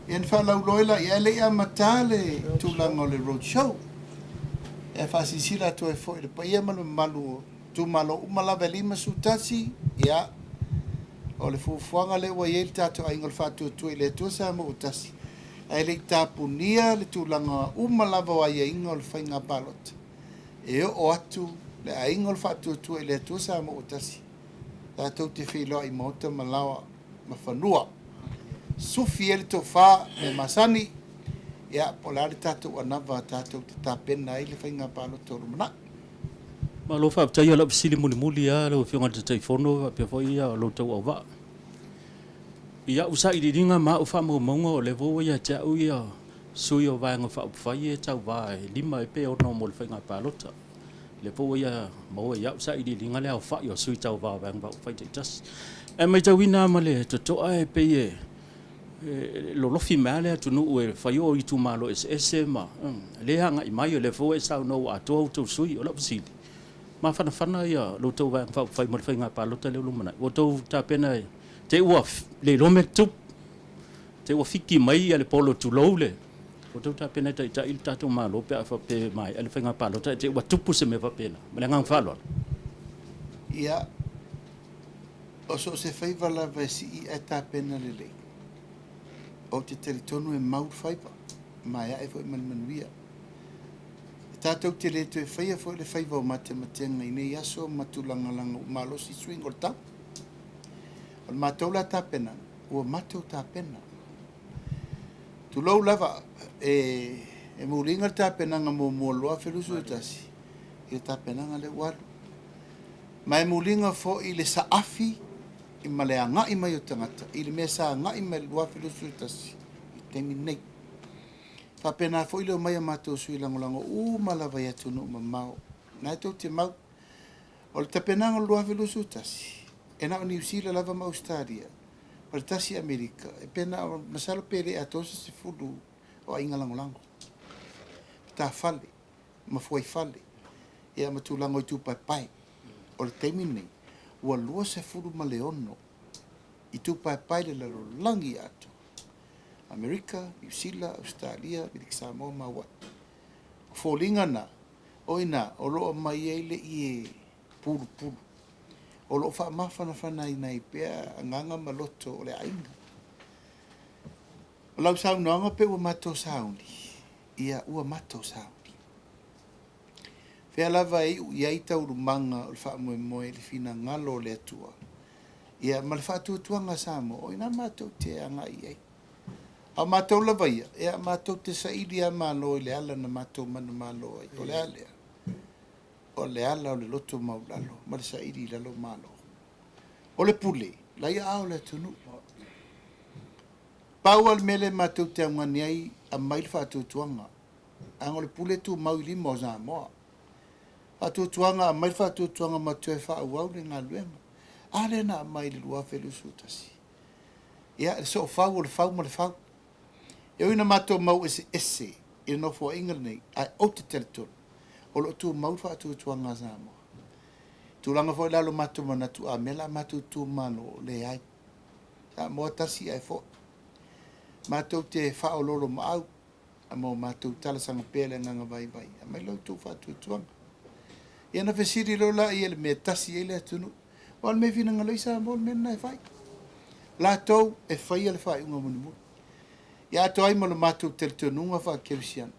Speaker 1: Ia, ona faalauiloa ai laia, ae le i amata le tulaga o le road show. E faasilasila atu ai foi i le paia ma le mamalu o itumalo uma lava e 51, ia, o le fuafuaga lea ua i ai le tatou aiga o le Faatuatua i le Atua Samoa ua Tasi, ae le i tapunia le tulaga uma lava o aiaiga o le faiga palota, e oo atu le aiga o le Faatuatua i le Atua Samoa ua Tasi, tatou te feiloai i maota ma laoa ma fanua. Sufi ai le tofa mea masani, ia, po o le a le tatou anava tatou te tapena ai le faiga palota o lumanai.
Speaker 4: Malo faafetai o lau fesili mulimuli lava lau Afioga i le Taitaifono faapea foi lo outou auvaa. I au sailiiliga ma au faamaumauga o lea foi ua ia te au ia sui o Vaega Faaupufai ia e tauva e 5 ea pe 6 mo le faiga palota. O lea foi ua ia maua i au sailiiliga le aofai o sui tauva o Vaega Faaupufai taitasi. Ae matauina lava ma le totoa e pei e E lolofi mai lava le atunuu e fai o itumalo eseese ma lea e agai mai, o lea foi ua e saunoa ua atoa outou sui. O lau fesili, mafanafana ia lo outou Vaega Faaupufai mo le faiga palota lea ua lumanai? Ua outou tapena te i ua le iloa mea tutupu, te i ua fiki mai ia le polo tulou le ua outou tapena e taitai le tatou Malo pe a faapea e maea le faiga palota ae te i ua tupu se mea faapena. Ma le agaga faaaloalo.
Speaker 1: Ia, o so o se faiva lava e sii ae tapena lelei, ou te talitonu e mau le faiva, maeae foi ma le manuia. E tatou te le toe faia foi le faiva o matematega i nei aso ma tulagalaga ua malosi suiga o le tau. O le matou la tapenaga, ua matou tapena. Tulou lava, e, e muliga le tapenaga muamua o le 2021 i le tapenaga lea ua alu. Ma e muliga foi le saafi ma le agai mai o tagata i le mea sa agai mai i le 2021 i le taimi lenei. Faapena foi le omai a matou sui lagolago uma lava i atunuu mamao. Na e tou te mau, o le tapenaga o le 2021, e na o Niu Sila lava ma Ausetalia, ma le tasi Amerika, e pe na o, masalo pe le atoa se 10 o aiga lagolago. Matafale, ma fuaifale, ia ma tulaga o itu paepae. O le taimi lenei, ua 26 itu paepae le lalolagi atoa. Amerika, Niu Sila, Ausetalia, Amerika Samoa ma Hawaii. O foliga na, o i ina o lo o aumai ai le ie pulupulu, o lo o faamafanafanaina ai pea agaga ma loto o le aiga. O lau saunoaga pe ua matou sauni, ia ua matou sauni. Fea lava e iu i ai taualumaga o le faamoemoe i le finagalo o le Atua, ia ma le faatuatuaga a Samoa, o i ina matou te agai i ai. A o matou lava ia, ia matou te saili lava Malo i le ala na matou manumalo ai. O le a lea? O le ala o le loto maulalo ma le saili i lalo Malo. O le pule, la i aao o le atunuu. Pau lava le mea lea matou te augani ai, aumai le faatuatuaga. Leaga o le pule e tumau i lima o Samoa. Faatuatuaga, aumai le faatuatuaga ma toe faaauau le galuega. A lea na aumai i le 2021. Ia, le soofau o le fau ma le fau. E ui ina matou mau eseese i le Nofoaiga lenei, ae ou te talitonu, o lo o tumau le faatuatuaga a Samoa. Tulaga foi la lo matou manatu, a mea la matou tumalo, leai. Samoa tasi ae foi. Matou te faaoloolomaau ma o matou talosaga pea le agaga vaivai, aumai la outou faatuatuaga. Ia ona fesili loa laia i le mea e tasi ai le atunuu. Aua o le mea e finagalo ai Samoa o le mea lena e fai. Latou e faia le faaiuga mulimuli. Ia atoa ai ma lo matou talitonuga faakerisiano,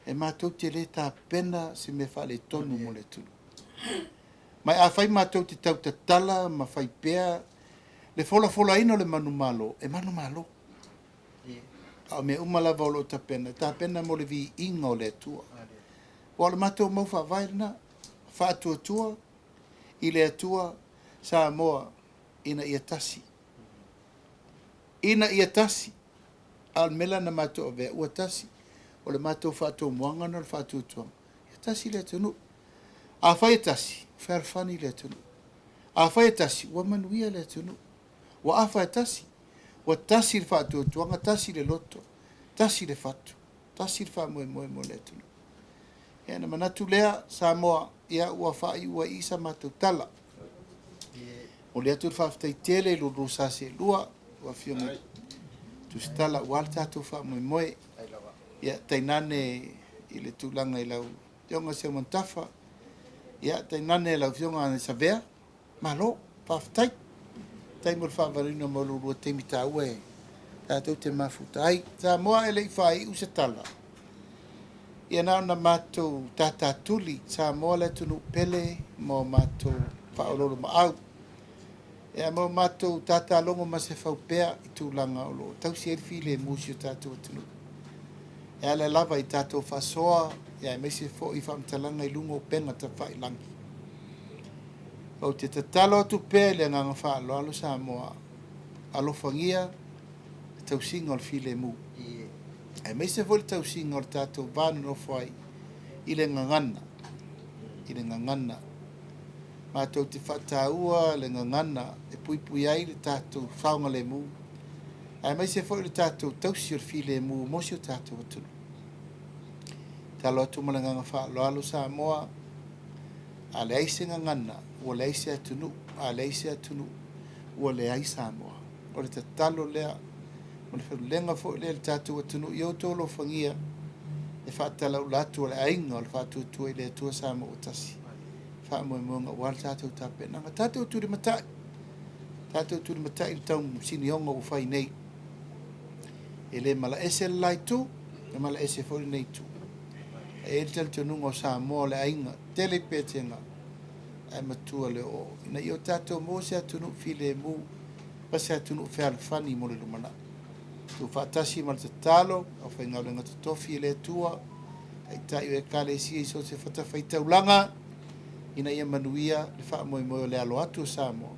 Speaker 1: e matou te le tapena se mea faaletonu mo le atunuu. Ma e afai matou te tautatala ma fai pea le folafolaina o le manumalo, e manumalo. A o mea uma lava o lo o tapena, e tapena mo le viiga o le Atua. Aua o le matou mau faavae lena, faatuatua i le Atua Samoa ina ia tasi. Ina ia tasi. A o le mea la na matou avea, ua tasi. O le matou faatomuaga lena o le faatuatuaga. Ia tasi le atunuu. Afai e tasi, ua fealofani le atunuu. Afai e tasi, ua manuia le atunuu. Ua afa e tasi, ua tasi le faatuatuaga, tasi le loto, tasi le fatu, tasi le faamoemoe mo le atunuu. Ia ona manatu lea, Samoa, ia ua faaiu ai i i sa matou tala. Momoli atu le faafetai tele i lo oulua sa seelua, lau Afioga i Tusitala aua le tatou faamoemoe. Ia tainane i le tulaga i lau Afioga Seumanutafa, ia tainane lau Afioga Savea, Malo, faafetai. Faafetai mo le faavaleina mai o lo oulua taimi taua e tatou te mafuta ai. Samoa e le i faaiu se tala, ia na ona matou tatatuli, Samoa le atunuu pele ma o matou faaoloolomaau. Ia ma o matou tatalogo masefau pea i tulaga o lo o tausi ai le filemu i si o tatou atunuu. E ala lava i tatou faasoa, ia aemaise foi faamatalaga i luga o upega tafailagi. Ou te tatalo atu pea i le agaga faaaloalo Samoa, alofagia le tausiga o le filemu, aemaise foi le tausiga o le tatou va nonofo ai i le gagana, i le gagana. Matou te faataua le gagana e puipui ai le tatou saogalemu. Aemaise foi o le tatou tausi o le filemu mo si o tatou atunuu. Tatalo atu ma le agaga faaaloalo Samoa, a leai se gagana, ua leai se atunuu, a leai se atunuu, ua leai Samoa. O le tatalo lea ma le felulega foi lea i le tatou atunuu i outou alofagia e faatalaula atu o le aiga o le Faatuatua i le Atua Samoa ua tasi. Faamoemoega aua le tatou tapenaga. Tatou tulimatai, tatou tulimatai i le tausinioga ua fai nei. E le malaese le la itu, e malaese foi lenei itu. E i ai le talitonuga o Samoa o le aiga, tele i petega, ae matua le oo ina ia o tatou maua se atunuu filemu ma se atunuu fealofani mo le lumanai. Tuufaatasi ma le tatalo, aufaigaluega totofi e le Atua, Taitai o Ekalesia i so o se fatafaitaulaga ina ia manuia le faamoemoe o le alo atu o Samoa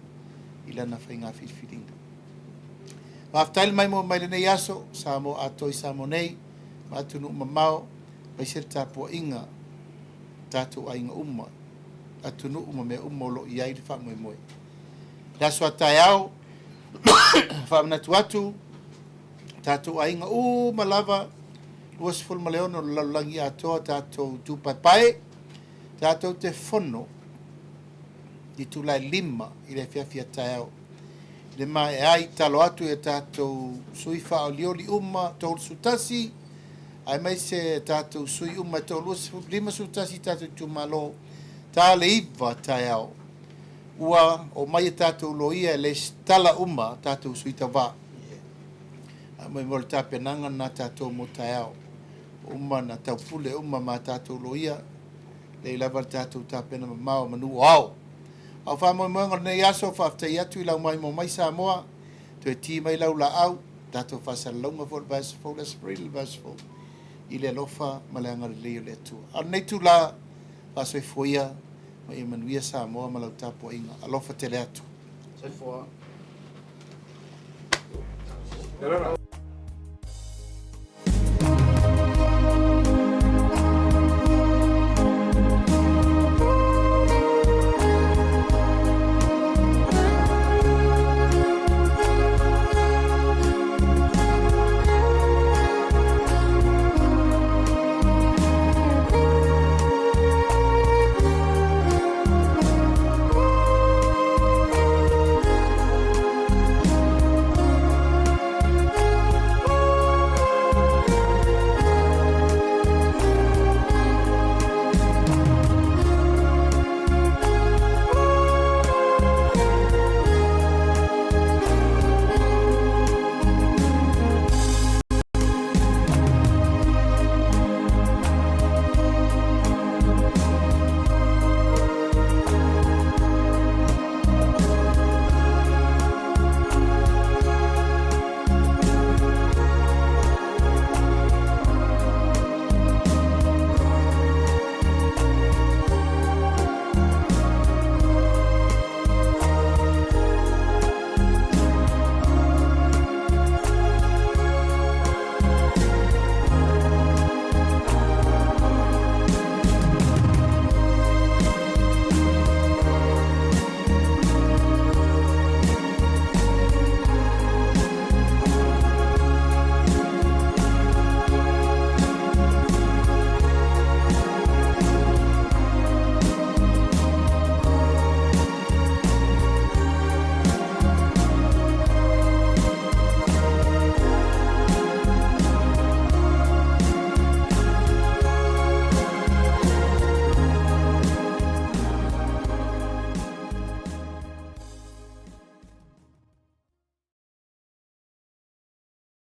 Speaker 1: i lana faiga filifiliga. Faafetai le maimoa mai lenei aso, Samoa atoa i Samoa nei ma atunuu mamao, aemaise le tapuaiga tatou aiga uma, atunuu ma mea uma o lo o i ai le faamoemoe. Le aso a taeao, faamanatu atu, tatou aiga uma lava, 26 o le lalolagi atoa tatou tupaepae, tatou te fono i itula e 5 i le afiafi a taeao. I le maea ai, talo atu i a tatou sui faaolioli uma 31, aemaise tatou sui uma e 51 tatou itumalo, ta le 9 taeao. Ua omai a tatou loia e lesitala uma tatou sui tauva. Faamoemoe o le tapenaga lena tatou mo taeao. Ua uma ona taupule uma ma tatou loia, lelei lava le tatou tapena mamao manu o ao. A o faamoemoega o lenei aso, faafetai atu i lau maimoa mai Samoa, toe ti mai lau laau, tatou faasalalauga foi o le vaiaso fou, le Aso Faraile le vaiaso fou, i le alofa ma le agalelei o le Atua. A o lenei itula, faasoifua ia ma ia manuia Samoa ma lau tapuaiga. Alofa tele atu.
Speaker 6: Soifua.